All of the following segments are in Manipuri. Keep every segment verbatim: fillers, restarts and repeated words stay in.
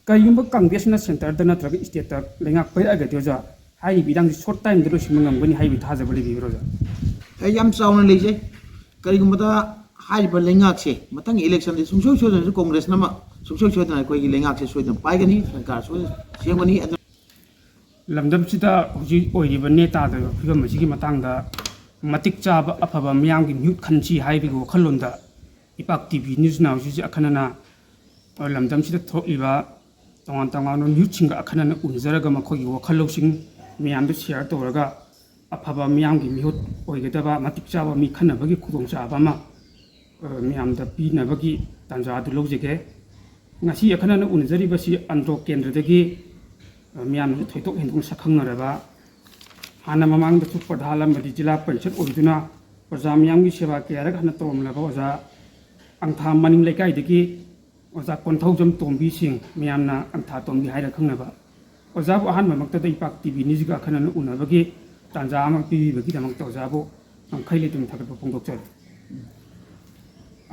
ꯀꯔꯤꯒꯨꯝꯕ ꯀꯪꯒ꯭ꯔꯦꯁꯅ ꯁꯦꯟꯇꯔꯗ ꯅꯠꯇ꯭ꯔꯒ ꯁ꯭ꯇꯦꯠꯇ ꯂꯩꯉꯥꯛ ꯄꯥꯏꯔꯛꯑꯒꯗꯤ ꯑꯣꯖꯥ, ꯍꯥꯏꯔꯤꯕ ꯏꯔꯥꯡꯁꯤ ꯁꯣꯔꯠ ꯇꯥꯏꯝꯗ ꯂꯣꯏꯁꯤꯟꯕ ꯉꯝꯒꯅꯤ ꯍꯥꯏꯕꯒꯤ ꯊꯥꯖꯕ ꯂꯩꯕꯤꯕ꯭ꯔꯥ ꯑꯣꯖꯥ? ꯑꯩ ꯌꯥꯝ ꯆꯥꯎꯅ ꯂꯩꯖꯩ꯫ ꯀꯔꯤꯒꯨꯝꯕꯗ ꯍꯥꯏꯔꯤꯕ ꯂꯩꯉꯥꯛꯁꯦ ꯃꯊꯪꯒꯤ ꯏꯂꯦꯛꯁꯟꯗꯤ ꯁꯨꯡꯁꯣꯏ ꯁꯣꯏꯗꯅꯁꯨ ꯀꯣꯡꯒ꯭ꯔꯦꯁꯅ ꯑꯃ ꯁꯨꯡꯁꯣꯏ ꯁꯣꯏꯗꯅ ꯑꯩꯈꯣꯏꯒꯤ ꯂꯩꯉꯥꯛꯁꯦ ꯁꯣꯏꯗꯅ ꯄꯥꯏꯒꯅꯤ, ꯁꯔꯀꯥꯔ ꯁꯣꯏꯗꯅ ꯁꯦꯝꯒꯅꯤ꯫ ꯑꯗꯨ ꯂꯝꯗꯝꯁꯤꯗ ꯍꯧꯖꯤꯛ ꯑꯣꯏꯔꯤꯕ ꯅꯦꯇꯥꯗ ꯑꯣꯏꯕ ꯐꯤꯕꯝ ꯑꯁꯤꯒꯤ ꯃꯇꯥꯡꯗ ꯃꯇꯤꯛ ꯆꯥꯕ ꯑꯐꯕ ꯃꯤꯌꯥꯝꯒꯤ ꯃꯤꯍꯨꯠ ꯈꯟꯁꯤ ꯍꯥꯏꯕꯒꯤ ꯋꯥꯈꯜꯂꯣꯟꯗ ꯏꯄꯥꯛ ꯇꯤ ꯚꯤ ꯅ꯭ꯌꯨꯁꯅ ꯍꯧꯖꯤꯛ ꯍꯧꯖꯤꯛ ꯑꯈꯟꯅꯅ ꯂꯝꯗꯝꯁꯤꯗ ꯊꯣꯛꯂꯤꯕ ꯇꯣꯉꯥꯟ ꯇꯣꯉꯥꯟꯕ ꯃꯤꯍꯨꯠꯁꯤꯡꯒ ꯑꯈꯟꯅꯅ ꯎꯅꯖꯔꯒ ꯃꯈꯣꯏꯒꯤ ꯋꯥꯈꯜ ꯂꯧꯁꯤꯡ ꯃꯌꯥꯝꯗ ꯁꯤꯌꯥꯔ ꯇꯧꯔꯒ ꯑꯐꯕ ꯃꯤꯌꯥꯝꯒꯤ ꯃꯤꯍꯨꯠ ꯑꯣꯏꯒꯗꯕ ꯃꯇꯤꯛ ꯆꯥꯕ ꯃꯤ ꯈꯟꯅꯕꯒꯤ ꯈꯨꯗꯣꯡꯆꯥꯕ ꯑꯃ, ꯑ, ꯃꯌꯥꯝꯗ ꯄꯤꯅꯕꯒꯤ ꯇꯥꯟꯖꯥ ꯑꯗꯨ ꯂꯧꯖꯒꯦ꯫ ꯉꯁꯤ ꯑꯈꯟꯅꯅ ꯎꯅꯖꯔꯤꯕꯁꯤ ꯑꯟꯗ꯭ꯔꯣ ꯀꯦꯟꯗ꯭ꯔꯗꯒꯤ, ꯑ, ꯃꯤꯌꯥꯝꯅꯁꯨ ꯊꯣꯏꯗꯣꯛ ꯍꯦꯟꯗꯣꯛꯅ ꯁꯛꯈꯪꯅꯔꯕ, ꯍꯥꯟꯅ ꯃꯃꯥꯡꯗꯁꯨ ꯄ꯭ꯔꯙꯥꯟ ꯑꯃꯗꯤ ꯖꯤꯂꯥ ꯄꯔꯤꯁꯠ ꯑꯣꯏꯗꯨꯅ ꯄ꯭ꯔꯖꯥ ꯃꯤꯌꯥꯝꯒꯤ ꯁꯦꯕꯥ ꯀꯌꯥꯔꯛ ꯍꯟꯅ ꯇꯧꯔꯝꯂꯕ ꯑꯣꯖꯥ ꯑꯪꯊꯥ ꯃꯅꯤꯡ ꯂꯩꯀꯥꯏꯗꯒꯤ ꯑꯣꯖꯥ ꯀꯣꯟꯊꯧꯖꯝ ꯇꯣꯝꯕꯤ ꯁꯤꯡ ꯃꯌꯥꯝꯅ ꯑꯪꯊꯥ ꯇꯣꯝꯕꯤ ꯍꯥꯏꯔ ꯈꯪꯅꯕ꯫ ꯑꯣꯖꯥꯕꯨ ꯑꯍꯥꯟꯕꯃꯛꯇꯗ ꯏꯄꯥꯛ ꯇꯤ ꯚꯤ ꯅ꯭ꯌꯨꯁꯒ ꯑꯈꯟꯅꯅ ꯎꯅꯕꯒꯤ ꯇꯥꯟꯖꯥ ꯑꯃ ꯄꯤꯕꯤꯕꯒꯤꯗꯃꯛꯇ ꯑꯣꯖꯥꯕꯨ ꯉꯝꯈꯩ ꯂꯩꯇꯅ ꯊꯥꯒꯠꯄ ꯐꯣꯡꯗꯣꯛꯆꯔꯤ꯫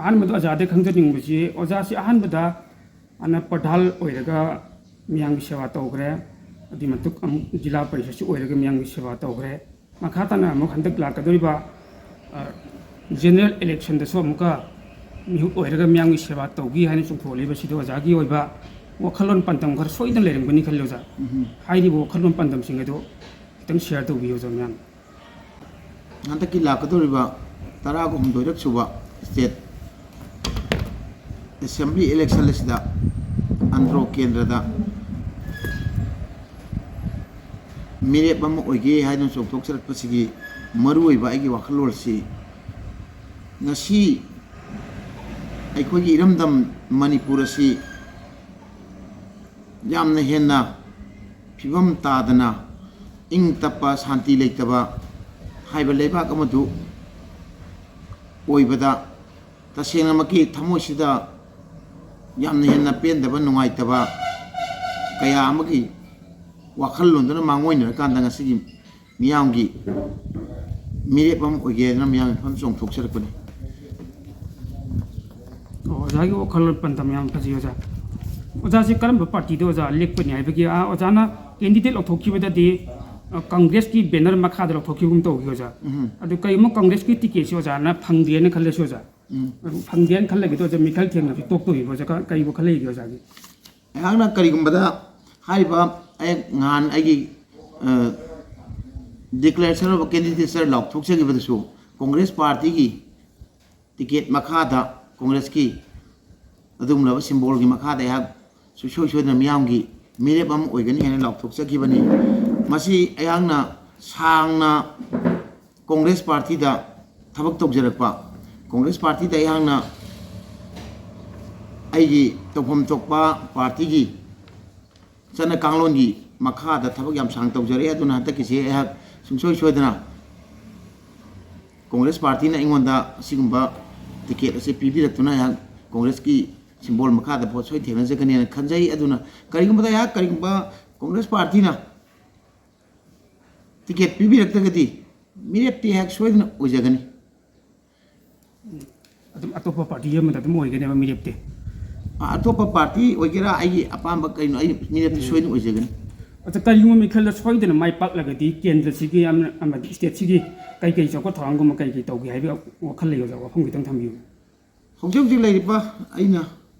ꯑꯍꯥꯟꯕꯗ ꯑꯣꯖꯥꯗ ꯈꯪꯖꯅꯤꯡꯕꯁꯤ, ꯑꯣꯖꯥꯁꯤ ꯑꯍꯥꯟꯕꯗ ꯍꯥꯟꯅ ꯄ꯭ꯔꯙꯥꯟ ꯑꯣꯏꯔꯒ ꯃꯤꯌꯥꯝꯒꯤ ꯁꯦꯕꯥ ꯇꯧꯈ꯭ꯔꯦ, ꯑꯗꯨꯒꯤ ꯃꯇꯨꯡ ꯑꯃꯨꯛ ꯖꯤꯂꯥ ꯄꯔꯤꯁꯠꯁꯨ ꯑꯣꯏꯔꯒ ꯃꯤꯌꯥꯝꯒꯤ ꯁꯦꯕꯥ ꯇꯧꯈ꯭ꯔꯦ꯫ ꯃꯈꯥ ꯇꯥꯅ ꯑꯃꯨꯛ ꯍꯟꯗꯛ ꯂꯥꯛꯀꯗꯧꯔꯤꯕ, ꯑ, ꯖꯦꯅꯔꯦꯜ ꯏꯂꯦꯛꯁꯟꯗꯁꯨ ꯑꯃꯨꯛꯀ ꯃꯤꯍꯨꯠ ꯑꯣꯏꯔꯒ ꯃꯤꯌꯥꯝꯒꯤ ꯁꯦꯕꯥ ꯇꯧꯈꯤ ꯍꯥꯏꯅ ꯆꯣꯡꯊꯣꯛꯂꯤꯕꯁꯤꯗ ꯑꯣꯖꯥꯒꯤ ꯑꯣꯏꯕ ꯋꯥꯈꯜꯂꯣꯟ ꯄꯥꯟꯗꯝ ꯈꯔ ꯁꯣꯏꯗꯅ ꯂꯩꯔꯝꯒꯅꯤ ꯈꯜꯂꯤ ꯑꯣꯖꯥ꯫ ꯎꯝ꯫ ꯍꯥꯏꯔꯤꯕ ꯋꯥꯈꯜꯂꯣꯟ ꯄꯥꯟꯗꯝꯁꯤꯡ ꯑꯗꯨ ꯈꯤꯇꯪ ꯁꯤꯌꯥꯔ ꯇꯧꯕꯤꯌꯨ ꯑꯣꯖꯥ ꯃꯌꯥꯝ꯫ ꯍꯟꯗꯛꯀꯤ ꯂꯥꯛꯀꯗꯧꯔꯤꯕ ꯇꯔꯥꯒ ꯍꯨꯝꯗꯣꯏꯔꯛ ꯁꯨꯕ ꯁ꯭ꯇꯦꯠ ꯑꯦꯁꯦꯝꯕ꯭ꯂꯤ ꯏꯂꯦꯛꯁꯟ ꯑꯁꯤꯗ ꯑꯟꯗ꯭ꯔꯣ ꯀꯦꯟꯗ꯭ꯔꯗ ꯃꯤꯔꯦꯞ ꯑꯃ ꯑꯣꯏꯒꯦ ꯍꯥꯏꯗꯨꯅ ꯆꯣꯡꯊꯣꯛꯆꯔꯛꯄꯁꯤꯒꯤ ꯃꯔꯨꯑꯣꯏꯕ ꯑꯩꯒꯤ ꯋꯥꯈꯜꯂꯣꯟꯁꯤ, ꯉꯁꯤ ꯑꯩꯈꯣꯏꯒꯤ ꯏꯔꯝꯗꯝ ꯃꯅꯤꯄꯨꯔ ꯑꯁꯤ ꯌꯥꯝꯅ ꯍꯦꯟꯅ ꯐꯤꯕꯝ ꯇꯥꯗꯅ, ꯏꯪ ꯇꯞꯄ, ꯁꯥꯟꯇꯤ ꯂꯩꯇꯕ ꯍꯥꯏꯕ ꯂꯩꯕꯥꯛ ꯑꯃꯗꯨ ꯑꯣꯏꯕꯗ, ꯇꯁꯦꯡꯅꯃꯛꯀꯤ ꯊꯃꯣꯏꯁꯤꯗ ꯌꯥꯝꯅ ꯍꯦꯟꯅ ꯄꯦꯟꯗꯕ, ꯅꯨꯡꯉꯥꯏꯇꯕ ꯀꯌꯥ ꯑꯃꯒꯤ ꯋꯥꯈꯜꯂꯣꯟꯗꯨꯅ ꯃꯥꯡꯑꯣꯏꯅꯔꯀꯥꯟꯗ, ꯉꯁꯤꯒꯤ ꯃꯤꯌꯥꯝꯒꯤ ꯃꯤꯔꯦꯞ ꯑꯃ ꯑꯣꯏꯒꯦ ꯍꯥꯏꯗꯅ ꯃꯤꯌꯥꯝꯒꯤ ꯃꯐꯝ ꯆꯣꯡꯊꯣꯛꯆꯔꯛꯄꯅꯤ꯫ ꯑꯣ, ꯑꯣꯖꯥꯒꯤ ꯋꯥꯈꯜꯂꯣꯟ ꯄꯟꯊꯝ ꯌꯥꯝ ꯐꯖꯩ, ꯑꯣꯖꯥ꯫ ꯑꯣꯖꯥꯁꯦ ꯀꯔꯝꯕ ꯄꯥꯔꯇꯤꯗ ꯑꯣꯖꯥ ꯂꯦꯞꯀꯅꯤ ꯍꯥꯏꯕꯒꯤ, ꯑꯥ, ꯑꯣꯖꯥꯅ ꯀꯦꯟꯗꯤꯗꯦꯠ ꯂꯧꯊꯣꯛꯈꯤꯕꯗꯗꯤ, ꯑ, ꯀꯪꯒ꯭ꯔꯦꯁꯀꯤ ꯕꯦꯅꯔ ꯃꯈꯥꯗ ꯂꯧꯊꯣꯛꯈꯤꯕꯒꯨꯝ ꯇꯧꯈꯤ ꯑꯣꯖꯥ꯫ ꯎꯝ꯫ ꯑꯗꯨ ꯀꯔꯤꯒꯨꯝꯕ ꯀꯪꯒ꯭ꯔꯦꯁꯀꯤ ꯇꯤꯀꯦꯠꯁꯤ ꯑꯣꯖꯥꯅ ꯐꯪꯗꯦꯅ ꯈꯜꯂꯁꯤ ꯑꯣꯖꯥ꯫ ꯎꯝ꯫ ꯑꯗꯨ ꯐꯪꯗꯦꯅ ꯈꯜꯂꯒꯗꯤ ꯑꯣꯖꯥ ꯃꯤꯈꯜ ꯊꯦꯡꯅꯕꯁꯤ ꯇꯣꯛꯇꯧꯔꯤꯕ ꯑꯣꯖꯥ? ꯀ-, ꯀꯔꯤ ꯋꯥꯈꯜ ꯂꯩꯒꯦ ꯑꯣꯖꯥꯒꯤ? ꯑꯩꯍꯥꯛꯅ ꯀꯔꯤꯒꯨꯝꯕꯗ ꯍꯥꯏꯔꯤꯕ ꯑꯩ ꯅꯍꯥꯟ ꯑꯩꯒꯤ, ꯑ, declaration of candidature ꯂꯥꯎꯊꯣꯛꯆꯈꯤꯕꯗꯁꯨ ꯀꯪꯒ꯭ꯔꯦꯁ ꯄꯥꯔꯇꯤꯒꯤ ꯇꯤꯀꯦꯠ ꯃꯈꯥꯗ, ꯀꯪꯒ꯭ꯔꯦꯁꯀꯤ ꯑꯗꯨꯒꯨꯝꯂꯕ ꯁꯤꯝꯕꯣꯜꯒꯤ ꯃꯈꯥꯗ ꯑꯩꯍꯥꯛ ꯁꯨꯡꯁꯣꯏ ꯁꯣꯏꯗꯅ ꯃꯤꯌꯥꯝꯒꯤ ꯃꯤꯔꯦꯞ ꯑꯃ ꯑꯣꯏꯒꯅꯤ ꯍꯥꯏꯅ ꯂꯥꯎꯊꯣꯛꯆꯈꯤꯕꯅꯤ꯫ ꯃꯁꯤ ꯑꯩꯍꯥꯛꯅ ꯁꯥꯡꯅ ꯀꯪꯒ꯭ꯔꯦꯁ ꯄꯥꯔꯇꯤꯗ ꯊꯕꯛ ꯇꯧꯖꯔꯛꯄ, ꯀꯪꯒ꯭ꯔꯦꯁ ꯄꯥꯔꯇꯤꯗ ꯑꯩꯍꯥꯛꯅ ꯑꯩꯒꯤ ꯇꯧꯐꯝ ꯊꯣꯛꯄ ꯄꯥꯔꯇꯤꯒꯤ ꯆꯠꯅ ꯀꯥꯡꯂꯣꯟꯒꯤ ꯃꯈꯥꯗ ꯊꯕꯛ ꯌꯥꯝ ꯁꯥꯡꯅ ꯇꯧꯖꯔꯛꯑꯦ꯫ ꯑꯗꯨꯅ ꯍꯟꯗꯛꯀꯤꯁꯦ ꯑꯩꯍꯥꯛ ꯁꯨꯡꯁꯣꯏ ꯁꯣꯏꯗꯅ ꯀꯪꯒ꯭ꯔꯦꯁ ꯄꯥꯔꯇꯤꯅ ꯑꯩꯉꯣꯟꯗ ꯑꯁꯤꯒꯨꯝꯕ ꯇꯤꯀꯦꯠ ꯑꯁꯤ ꯄꯤꯕꯤꯔꯛꯇꯨꯅ ꯑꯩꯍꯥꯛ ꯀꯪꯒ꯭ꯔꯦꯁꯀꯤ ꯁꯤꯝꯕꯣꯜ ꯃꯈꯥꯗ ꯚꯣꯠ ꯁꯣꯏ ꯊꯦꯡꯅꯖꯒꯅꯤꯅ ꯈꯟꯖꯩ꯫ ꯑꯗꯨꯅ ꯀꯔꯤꯒꯨꯝꯕꯗ ꯑꯩꯍꯥꯛ, ꯀꯔꯤꯒꯨꯝꯕ ꯀꯪꯒ꯭ꯔꯦꯁ ꯄꯥꯔꯇꯤꯅ ꯇꯤꯀꯦꯠ ꯄꯤꯕꯤꯔꯛꯇ꯭ꯔꯒꯗꯤ ꯃꯤꯔꯦꯞꯇꯤ ꯑꯩꯍꯥꯛ ꯁꯣꯏꯗꯅ ꯑꯣꯏꯖꯒꯅꯤ꯫ ꯑꯗꯨꯝ ꯑꯇꯣꯞꯄ ꯄꯥꯔꯇꯤ ꯑꯃꯗ ꯑꯗꯨꯝ ꯑꯣꯏꯒꯅꯦꯕ ꯃꯤꯔꯦꯞꯇꯤ? ꯑ, ꯑꯇꯣꯞꯄ ꯄꯥꯔꯇꯤ ꯑꯣꯏꯒꯦꯔꯥ, ꯑꯩꯒꯤ ꯑꯄꯥꯝꯕ ꯀꯩꯅꯣ, ꯑꯩ ꯃꯤꯔꯦꯞꯇꯤ ꯎꯝ꯫ ꯁꯣꯏꯗꯅ ꯑꯣꯏꯖꯒꯅꯤ꯫ ꯑꯗ ꯀꯔꯤꯒꯨꯝꯕ ꯃꯤꯈꯜꯗ ꯁꯣꯏꯗꯅ ꯃꯥꯏ ꯄꯥꯛꯂꯒꯗꯤ ꯀꯦꯟꯗ꯭ꯔꯁꯤꯒꯤ ꯑꯃ-, ꯑꯃꯗꯤ ꯁ꯭ꯇꯦꯠꯁꯤꯒꯤ ꯀꯩ ꯀꯩ ꯆꯥꯎꯈꯠ ꯊꯧꯔꯥꯡꯒꯨꯝꯕ ꯀꯩ ꯀꯩ ꯇꯧꯒꯦ ꯍꯥꯏꯕꯒꯤ ꯋꯥꯈꯜ ꯂꯩ ꯑꯣꯖꯥ? ꯋꯥꯐꯝ ꯈꯤꯇꯪ ꯊꯝꯕꯤꯌꯨ꯫ ꯍꯧꯖꯤꯛ ꯍꯧꯖꯤꯛ ꯂꯩꯔꯤꯕ, ꯑꯩꯅ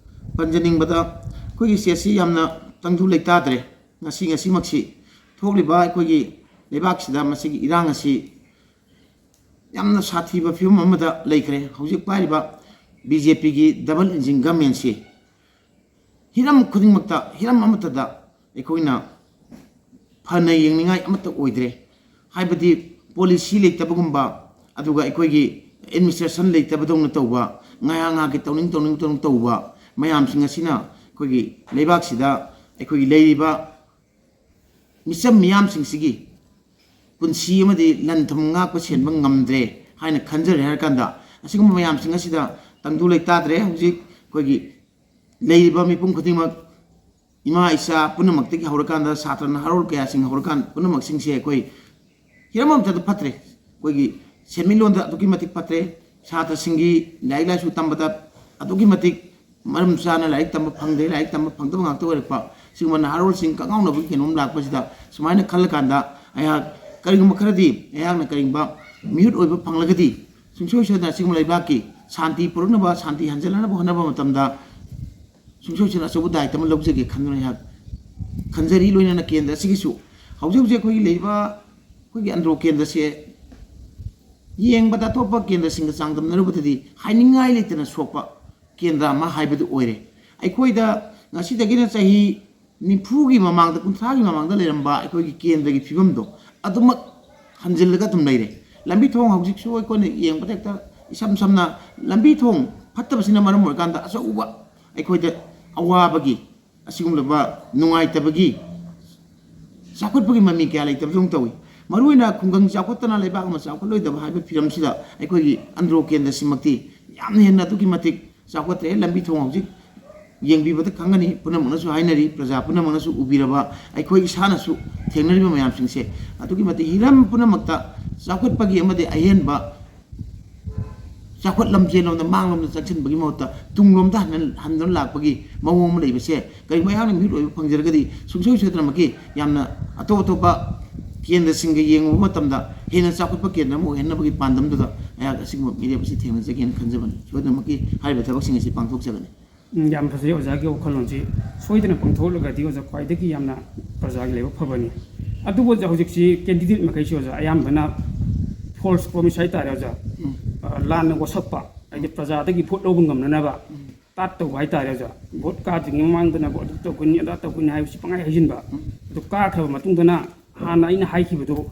ꯄꯟꯖꯅꯤꯡꯕꯗ, ꯑꯩꯈꯣꯏꯒꯤ ꯁ꯭ꯇꯦꯠꯁꯤ ꯌꯥꯝꯅ ꯇꯪꯗꯨ ꯂꯩꯇꯥꯗ꯭ꯔꯦ꯫ ꯉꯁꯤ, ꯉꯁꯤꯃꯛꯁꯤ ꯊꯣꯛꯂꯤꯕ ꯑꯩꯈꯣꯏꯒꯤ ꯂꯩꯕꯥꯛꯁꯤꯗ ꯃꯁꯤꯒꯤ ꯏꯔꯥꯡ ꯑꯁꯤ ꯌꯥꯝꯅ ꯁꯥꯊꯤꯕ ꯐꯤꯕꯝ ꯑꯃꯗ ꯂꯩꯈ꯭ꯔꯦ꯫ ꯍꯧꯖꯤꯛ ꯄꯥꯏꯔꯤꯕ ꯕꯤ ꯖꯦ ꯄꯤꯒꯤ double engine governmentꯁꯤ ꯍꯤꯔꯝ ꯈꯨꯗꯤꯡꯃꯛꯇ, ꯍꯤꯔꯝ ꯑꯃꯠꯇꯗ ꯑꯩꯈꯣꯏꯅ ꯐꯅ ꯌꯦꯡꯅꯤꯡꯉꯥꯏ ꯑꯃꯠꯇ ꯑꯣꯏꯗ꯭ꯔꯦ꯫ ꯍꯥꯏꯕꯗꯤ policy ꯂꯩꯇꯕꯒꯨꯝꯕ, ꯑꯗꯨꯒ ꯑꯩꯈꯣꯏꯒꯤ administration ꯂꯩꯇꯕꯗꯧꯅ ꯇꯧꯕ, ꯉꯥꯏꯍꯥꯛ ꯉꯥꯏꯍꯥꯛꯀꯤ ꯇꯧꯅꯤꯡ ꯇꯧꯅꯤꯡ ꯇꯧꯅꯤꯡ ꯇꯧꯕ ꯃꯌꯥꯝꯁꯤꯡ ꯑꯁꯤꯅ ꯑꯩꯈꯣꯏꯒꯤ ꯂꯩꯕꯥꯛꯁꯤꯗ ꯑꯩꯈꯣꯏꯒꯤ ꯂꯩꯔꯤꯕ ꯃꯤꯆꯝ ꯃꯤꯌꯥꯝꯁꯤꯡꯁꯤꯒꯤ ꯄꯨꯟꯁꯤ ꯑꯃꯗꯤ ꯂꯟ ꯊꯨꯝ ꯉꯥꯛꯄ ꯁꯦꯟꯕ ꯉꯝꯗ꯭ꯔꯦ ꯍꯥꯏꯅ ꯈꯟꯖꯔꯦ ꯍꯥꯏꯔꯀꯥꯟꯗ, ꯑꯁꯤꯒꯨꯝꯕ ꯃꯌꯥꯝꯁꯤꯡ ꯑꯁꯤꯗ ꯇꯪꯗꯨ ꯂꯩꯇꯥꯗ꯭ꯔꯦ꯫ ꯍꯧꯖꯤꯛ ꯑꯩꯈꯣꯏꯒꯤ ꯂꯩꯔꯤꯕ ꯃꯤꯄꯨꯝ ꯈꯨꯗꯤꯡꯃꯛ, ꯏꯃꯥ ꯏꯆꯥ ꯄꯨꯝꯅꯃꯛꯇꯒꯤ ꯍꯧꯔꯀꯥꯟꯗ, ꯁꯥꯇ꯭ꯔ ꯅꯍꯥꯔꯣꯜ ꯀꯌꯥꯁꯤꯡ ꯍꯧꯔꯀꯥꯟ ꯄꯨꯝꯅꯃꯛꯁꯤꯡꯁꯦ ꯑꯩꯈꯣꯏ ꯍꯤꯔꯝ ꯑꯃꯠꯇꯗ ꯐꯠꯇ꯭ꯔꯦ꯫ ꯑꯩꯈꯣꯏꯒꯤ ꯁꯦꯟꯃꯤꯠꯂꯣꯟꯗ ꯑꯗꯨꯛꯀꯤ ꯃꯇꯤꯛ ꯐꯠꯇ꯭ꯔꯦ, ꯁꯥꯇ꯭ꯔꯁꯤꯡꯒꯤ ꯂꯥꯏꯔꯤꯛ ꯂꯥꯏꯁꯨ ꯇꯝꯕꯗ ꯑꯗꯨꯛꯀꯤ ꯃꯇꯤꯛ ꯃꯔꯝ ꯆꯥꯅ ꯂꯥꯏꯔꯤꯛ ꯇꯝꯕ ꯐꯪꯗꯦ, ꯂꯥꯏꯔꯤꯛ ꯇꯝꯕ ꯐꯪꯗꯕ ꯉꯥꯛꯇ ꯑꯣꯏꯔꯛꯄ, ꯁꯤꯒꯨꯝꯕ ꯅꯍꯥꯔꯣꯜꯁꯤꯡ ꯀꯪꯉꯥꯎꯅꯕꯒꯤ ꯀꯩꯅꯣꯝ ꯂꯥꯛꯄꯁꯤꯗ, ꯁꯨꯃꯥꯏꯅ ꯈꯜꯂꯀꯥꯟꯗ ꯑꯩꯍꯥꯛ ꯀꯔꯤꯒꯨꯝꯕ ꯈꯔꯗꯤ ꯑꯩꯍꯥꯛꯅ ꯀꯔꯤꯒꯨꯝꯕ ꯃꯤꯍꯨꯠ ꯑꯣꯏꯕ ꯐꯪꯂꯒꯗꯤ, ꯁꯨꯡꯁꯣꯏ ꯁꯣꯏꯗꯅ ꯑꯁꯤꯒꯨꯝꯕ ꯂꯩꯕꯥꯛꯀꯤ ꯁꯥꯟꯇꯤ ꯄꯨꯔꯛꯅꯕ, ꯁꯥꯟꯇꯤ ꯍꯟꯖꯤꯜꯂꯛꯅꯕ ꯍꯣꯠꯅꯕ ꯃꯇꯝꯗ ꯁꯨꯡꯁꯣꯏ ꯁꯣꯏꯗꯅ ꯑꯆꯧꯕ ꯗꯥꯌꯤꯠꯇ ꯑꯃ ꯂꯧꯖꯒꯦ ꯈꯟꯗꯨꯅ ꯑꯩꯍꯥꯛ ꯈꯟꯖꯔꯤ꯫ ꯂꯣꯏꯅꯅ ꯀꯦꯟꯗ꯭ꯔ ꯑꯁꯤꯒꯤꯁꯨ ꯍꯧꯖꯤꯛ ꯍꯧꯖꯤꯛ ꯑꯩꯈꯣꯏꯒꯤ ꯂꯩꯔꯤꯕ ꯑꯩꯈꯣꯏꯒꯤ ꯑꯟꯗ꯭ꯔꯣ ꯀꯦꯟꯗ꯭ꯔꯁꯦ ꯌꯦꯡꯕꯗ ꯑꯇꯣꯞꯄ ꯀꯦꯟꯗ꯭ꯔꯁꯤꯡꯒ ꯆꯥꯡꯗꯝꯅꯔꯨꯕꯗꯗꯤ ꯍꯥꯏꯅꯤꯡꯉꯥꯏ ꯂꯩꯇꯅ ꯁꯣꯛꯄ ꯀꯦꯟꯗ꯭ꯔ ꯑꯃ ꯍꯥꯏꯕꯗꯨ ꯑꯣꯏꯔꯦ꯫ ꯑꯩꯈꯣꯏꯗ ꯉꯁꯤꯗꯒꯤꯅ ꯆꯍꯤ ꯅꯤꯐꯨꯒꯤ ꯃꯃꯥꯡꯗ, ꯀꯨꯟꯊ꯭ꯔꯥꯒꯤ ꯃꯃꯥꯡꯗ ꯂꯩꯔꯝꯕ ꯑꯩꯈꯣꯏꯒꯤ ꯀꯦꯟꯗ꯭ꯔꯒꯤ ꯐꯤꯕꯝꯗꯣ ꯑꯗꯨꯃꯛ ꯍꯟꯖꯤꯜꯂꯒ ꯑꯗꯨꯝ ꯂꯩꯔꯦ꯫ ꯂꯝꯕꯤ ꯊꯣꯡ ꯍꯧꯖꯤꯛꯁꯨ ꯑꯩꯈꯣꯏꯅ ꯌꯦꯡꯕꯗ ꯍꯦꯛꯇ ꯏꯁꯝ ꯁꯝꯅ ꯂꯝꯕꯤ ꯊꯣꯡ ꯐꯠꯇꯕꯁꯤꯅ ꯃꯔꯝ ꯑꯣꯏꯔꯀꯥꯟꯗ ꯑꯆꯧꯕ ꯑꯩꯈꯣꯏꯗ ꯑꯋꯥꯕꯒꯤ, ꯑꯁꯤꯒꯨꯝꯂꯕ ꯅꯨꯡꯉꯥꯏꯇꯕꯒꯤ, ꯆꯥꯎꯈꯠꯄꯒꯤ ꯃꯃꯤ ꯀꯌꯥ ꯂꯩꯇꯕꯗꯧꯅ ꯇꯧꯏ꯫ ꯃꯔꯨꯑꯣꯏꯅ ꯈꯨꯡꯒꯪ ꯆꯥꯎꯈꯠꯇꯅ ꯂꯩꯕꯥꯛ ꯑꯃ ꯆꯥꯎꯈꯠꯂꯣꯏꯗꯕ ꯍꯥꯏꯕ ꯐꯤꯕꯝꯁꯤꯗ ꯑꯩꯈꯣꯏꯒꯤ ꯑꯟꯗ꯭ꯔꯣ ꯀꯦꯟꯗ꯭ꯔꯁꯤꯃꯛꯇꯤ ꯌꯥꯝꯅ ꯍꯦꯟꯅ ꯑꯗꯨꯛꯀꯤ ꯃꯇꯤꯛ ꯆꯥꯎꯈꯠꯇ꯭ꯔꯦ꯫ ꯂꯝꯕꯤ ꯊꯣꯡ ꯍꯧꯖꯤꯛ ꯌꯦꯡꯕꯤꯕꯗ ꯈꯪꯒꯅꯤ, ꯄꯨꯝꯅꯃꯛꯅꯁꯨ ꯍꯥꯏꯅꯔꯤ, ꯄ꯭ꯔꯖꯥ ꯄꯨꯝꯅꯃꯛꯅꯁꯨ ꯎꯕꯤꯔꯕ, ꯑꯩꯈꯣꯏ ꯏꯁꯥꯅꯁꯨ ꯊꯦꯡꯅꯔꯤꯕ ꯃꯌꯥꯝꯁꯤꯡꯁꯦ ꯑꯗꯨꯛꯀꯤ ꯃꯇꯤꯛ ꯍꯤꯔꯝ ꯄꯨꯝꯅꯃꯛꯇ ꯆꯥꯎꯈꯠꯄꯒꯤ ꯑꯃꯗꯤ ꯑꯍꯦꯟꯕ ꯆꯥꯎꯈꯠ ꯂꯝꯖꯦꯜꯂꯣꯝꯗ, ꯃꯥꯡꯂꯣꯝꯗ ꯆꯪꯁꯤꯟꯕꯒꯤ ꯃꯍꯨꯠꯇ ꯇꯨꯡꯂꯣꯝꯗ ꯍꯟ-, ꯍꯟꯗꯨꯅ ꯂꯥꯛꯄꯒꯤ ꯃꯑꯣꯡ ꯑꯃ ꯂꯩꯕꯁꯦ ꯀꯔꯤꯒꯨꯝꯕ ꯑꯩꯍꯥꯛꯅ ꯃꯤꯍꯨꯠ ꯑꯣꯏꯕ ꯐꯪꯖꯔꯒꯗꯤ ꯁꯨꯡꯁꯣꯏ ꯁꯣꯏꯗꯅꯃꯛꯀꯤ ꯌꯥꯝꯅ ꯑꯇꯣꯞ ꯑꯇꯣꯞꯄ ꯀꯦꯟꯗ꯭ꯔꯁꯤꯡꯒ ꯌꯦꯡꯉꯨꯕ ꯃꯇꯝꯗ ꯍꯦꯟꯅ ꯆꯥꯎꯈꯠꯄ ꯀꯦꯟꯗ꯭ꯔ ꯑꯃ ꯑꯣꯏꯍꯟꯅꯕꯒꯤ ꯄꯥꯟꯗꯝꯗꯨꯗ ꯑꯩꯍꯥꯛ ꯑꯁꯤꯒꯨꯝꯕ ꯃꯤꯔꯦꯞ ꯑꯁꯤ ꯊꯦꯡꯅꯖꯒꯦꯅ ꯈꯟꯖꯕꯅꯤ꯫ ꯁꯣꯏꯗꯅꯃꯛꯀꯤ ꯍꯥꯏꯔꯤꯕ ꯊꯕꯛꯁꯤꯡ ꯑꯁꯤ ꯄꯥꯡꯊꯣꯛꯆꯒꯅꯤ꯫ ꯎꯝ, ꯌꯥꯝ ꯐꯖꯩ ꯑꯣꯖꯥꯒꯤ ꯋꯥꯈꯜꯂꯣꯟꯁꯤ꯫ ꯁꯣꯏꯗꯅ ꯄꯥꯡꯊꯣꯛꯂꯒꯗꯤ ꯑꯣꯖꯥ ꯈ꯭ꯋꯥꯏꯗꯒꯤ ꯌꯥꯝꯅ ꯄ꯭ꯔꯖꯥꯒꯤ ꯂꯥꯏꯕꯛ ꯐꯕꯅꯤ꯫ ꯑꯗꯨꯕꯨ ꯑꯣꯖꯥ, ꯍꯧꯖꯤꯛꯁꯤ ꯀꯦꯟꯗꯤꯗꯦꯠ ꯃꯈꯩꯁꯤ ꯑꯣꯖꯥ ꯑꯌꯥꯝꯕꯅ false promise ꯍꯥꯏꯇꯥꯔꯦ ꯑꯣꯖꯥ꯫ ꯎꯝ꯫ ꯑ, ꯂꯥꯟꯅ ꯋꯥꯁꯛꯄ, ꯍꯥꯏꯗꯤ ꯄ꯭ꯔꯖꯥꯗꯒꯤ ꯚꯣꯠ ꯂꯧꯕ ꯉꯝꯅꯅꯕ ꯎꯝ꯫ ꯇꯥꯠ ꯇꯧꯕ ꯍꯥꯏꯇꯥꯔꯦ ꯑꯣꯖꯥ꯫ ꯎꯝ꯫ ꯚꯣꯠ ꯀꯥꯗ꯭ꯔꯤꯉꯩ ꯃꯃꯥꯡꯗꯅ ꯚꯣꯠ ꯑꯗꯨ ꯇꯧꯒꯅꯤ, ꯑꯗꯥ ꯇꯧꯒꯅꯤ ꯍꯥꯏꯕꯁꯤ ꯄꯪꯍꯥꯏ ꯍꯥꯏꯖꯤꯟꯕ꯫ ꯎꯝ꯫ ꯑꯗꯨ ꯀꯥꯈ꯭ꯔꯕ ꯃꯇꯨꯡꯗꯅ ꯍꯥꯟꯅ ꯑꯩꯅ ꯍꯥꯏꯈꯤꯕꯗꯨ ꯎꯝ꯫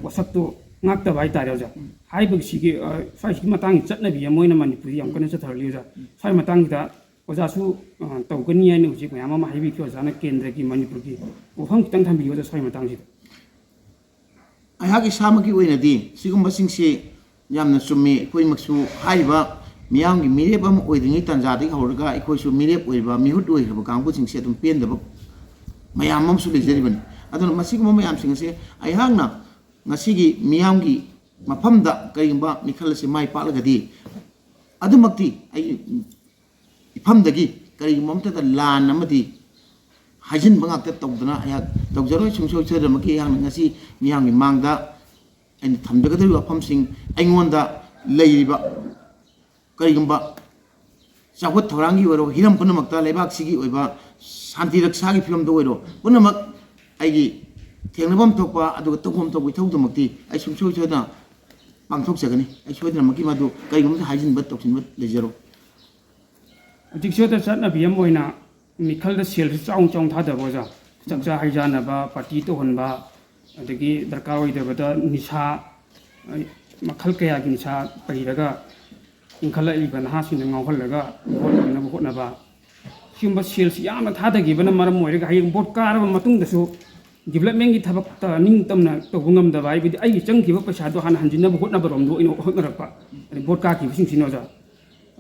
ꯋꯥꯁꯛꯇꯨ ꯉꯥꯛꯇꯕ ꯍꯥꯏꯇꯥꯔꯦ ꯑꯣꯖꯥ꯫ ꯎꯝ꯫ ꯍꯥꯏꯕꯒꯤꯁꯤꯒꯤ, ꯑ, ꯁ꯭ꯋꯥꯏꯁꯤꯒꯤ ꯃꯇꯥꯡꯒꯤ ꯆꯠꯅꯕꯤ ꯑꯃ ꯑꯣꯏꯅ ꯃꯅꯤꯄꯨꯔꯗ ꯌꯥꯝ ꯀꯟꯅ ꯆꯠꯊꯔꯛꯂꯤ ꯑꯣꯖꯥ꯫ ꯎꯝ꯫ ꯁ꯭ꯋꯥꯏ ꯃꯇꯥꯡꯁꯤꯗ ꯑꯣꯖꯥꯁꯨ, ꯑ, ꯇꯧꯒꯅꯤ ꯍꯥꯏꯅ ꯍꯧꯖꯤꯛ ꯃꯌꯥꯝ ꯑꯃ ꯍꯥꯏꯕꯤꯈꯤ꯫ ꯑꯣꯖꯥꯅ ꯀꯦꯟꯗ꯭ꯔꯒꯤ, ꯃꯅꯤꯄꯨꯔꯒꯤ ꯋꯥꯐꯝ ꯈꯤꯇꯪ ꯊꯝꯕꯤꯌꯨ ꯑꯣꯖꯥ, ꯁ꯭ꯋꯥꯏ ꯃꯇꯥꯡꯁꯤꯗ꯫ ꯑꯩꯍꯥꯛ ꯏꯁꯥꯃꯛꯀꯤ ꯑꯣꯏꯅꯗꯤ ꯁꯤꯒꯨꯝꯕꯁꯤꯡꯁꯤ ꯌꯥꯝꯅ ꯆꯨꯝꯃꯤ꯫ ꯑꯩꯈꯣꯏꯃꯛꯁꯨ ꯍꯥꯏꯔꯤꯕ ꯃꯤꯌꯥꯝꯒꯤ ꯃꯤꯔꯦꯞ ꯑꯃ ꯑꯣꯏꯗ꯭ꯔꯤꯉꯩ ꯇꯥꯟꯖꯥꯗꯒꯤ ꯍꯧꯔꯒ ꯑꯩꯈꯣꯏꯁꯨ ꯃꯤꯔꯦꯞ ꯑꯣꯏꯔꯤꯕ, ꯃꯤꯍꯨꯠ ꯑꯣꯏꯈ꯭ꯔꯕ ꯀꯥꯡꯕꯨꯁꯤꯡꯁꯦ ꯑꯗꯨꯝ ꯄꯦꯟꯗꯕ ꯃꯌꯥꯝ ꯑꯃꯁꯨ ꯂꯩꯖꯔꯤꯕꯅꯤ꯫ ꯑꯗꯨꯅ ꯃꯁꯤꯒꯨꯝꯕ ꯃꯌꯥꯝꯁꯤꯡ ꯑꯁꯦ ꯑꯩꯍꯥꯛꯅ ꯉꯁꯤꯒꯤ ꯃꯤꯌꯥꯝꯒꯤ ꯃꯐꯝꯗ ꯀꯔꯤꯒꯨꯝꯕ ꯃꯤꯈꯜ ꯑꯁꯤ ꯃꯥꯏ ꯄꯥꯛꯂꯒꯗꯤ ꯑꯗꯨꯃꯛꯇꯤ ꯑꯩ ꯃꯐꯝꯗꯒꯤ ꯀꯔꯤꯒꯨꯝꯕ ꯑꯃꯠꯇꯗ ꯂꯥꯟ ꯑꯃꯗꯤ ꯍꯥꯏꯖꯤꯟꯕ ꯉꯥꯛꯇ ꯇꯧꯗꯅ ꯑꯩꯍꯥꯛ ꯇꯧꯖꯔꯣꯏ꯫ ꯁꯨꯡꯁꯣꯏ ꯁꯣꯏꯗꯅꯃꯛꯀꯤ ꯑꯩꯍꯥꯛꯅ ꯉꯁꯤ ꯃꯤꯌꯥꯝꯒꯤ ꯃꯥꯡꯗ ꯑꯩꯅ ꯊꯝꯖꯒꯗꯧꯔꯤꯕ ꯋꯥꯐꯝꯁꯤꯡ, ꯑꯩꯉꯣꯟꯗ ꯂꯩꯔꯤꯕ ꯀꯔꯤꯒꯨꯝꯕ ꯆꯥꯎꯈꯠ ꯊꯧꯔꯥꯡꯒꯤ ꯑꯣꯏꯔꯣ, ꯍꯤꯔꯝ ꯄꯨꯝꯅꯃꯛꯇ ꯂꯩꯕꯥꯛꯁꯤꯒꯤ ꯑꯣꯏꯕ ꯁꯥꯟꯇꯤ ꯔꯛꯁꯥꯒꯤ ꯐꯤꯕꯝꯗ ꯑꯣꯏꯔꯣ, ꯄꯨꯝꯅꯃꯛ ꯑꯩꯒꯤ ꯊꯦꯡꯅꯐꯝ ꯊꯣꯛꯄ ꯑꯗꯨꯒ ꯇꯧꯐꯝ ꯊꯣꯛꯄ ꯏꯊꯧꯗꯃꯛꯇꯤ ꯑꯩ ꯁꯨꯡꯁꯣꯏ ꯁꯣꯏꯗꯅ ꯄꯥꯡꯊꯣꯛꯆꯒꯅꯤ꯫ ꯑꯩ ꯁꯣꯏꯗꯅꯃꯛꯀꯤ ꯃꯗꯨ ꯀꯔꯤꯒꯨꯝꯕ ꯍꯥꯏꯖꯤꯟꯕ ꯇꯧꯁꯤꯟꯕ ꯂꯩꯖꯔꯣꯏ꯫ ꯍꯧꯖꯤꯛꯁꯨ ꯑꯗ ꯆꯠꯅꯕꯤ ꯑꯃ ꯑꯣꯏꯅ ꯃꯤꯈꯜꯗ ꯁꯦꯜꯁꯨ ꯆꯥꯎꯅ ꯆꯥꯎꯅ ꯊꯥꯗꯕ, ꯑꯣꯖꯥ꯫ ꯆꯥꯛꯆꯥ ꯍꯩꯖꯥꯟꯅꯕ, ꯄꯥꯔꯇꯤ ꯇꯧꯍꯟꯕ, ꯑꯗꯒꯤ ꯗꯔꯀꯥꯔ ꯑꯣꯏꯗꯕꯗ ꯅꯤꯁꯥ, ꯑꯩ, ꯃꯈꯜ ꯀꯌꯥꯒꯤ ꯅꯤꯁꯥ ꯄꯩꯔꯒ ꯏꯟꯈꯠꯂꯛꯂꯤꯕ ꯅꯍꯥꯁꯤꯡꯗ ꯉꯥꯎꯍꯜꯂꯒ ꯚꯣꯠ ꯉꯝꯅꯕ ꯍꯣꯠꯅꯕ, ꯁꯤꯒꯨꯝꯕ ꯁꯦꯜꯁꯤ ꯌꯥꯝꯅ ꯊꯥꯗꯈꯤꯕꯅ ꯃꯔꯝ ꯑꯣꯏꯔꯒ ꯍꯌꯦꯡ ꯚꯣꯠ ꯀꯥꯔꯕ ꯃꯇꯨꯡꯗꯁꯨ ꯗꯤꯕꯂꯞꯃꯦꯟꯒꯤ ꯊꯕꯛꯇ ꯅꯤꯡꯇꯝꯅ ꯇꯧꯕ ꯉꯝꯗꯕ, ꯍꯥꯏꯕꯗꯤ ꯑꯩꯒꯤ ꯆꯪꯈꯤꯕ ꯄꯩꯁꯥꯗꯣ ꯍꯥꯟꯅ ꯍꯟꯖꯤꯟꯅꯕ ꯍꯣꯠꯅꯕꯔꯣꯝꯗ ꯑꯣꯏꯅ ꯍꯣꯠꯅꯔꯛꯄ, ꯑꯗꯩ ꯚꯣꯠ ꯀꯥꯈꯤꯕꯁꯤꯡꯁꯤꯅ, ꯑꯣꯖꯥ꯫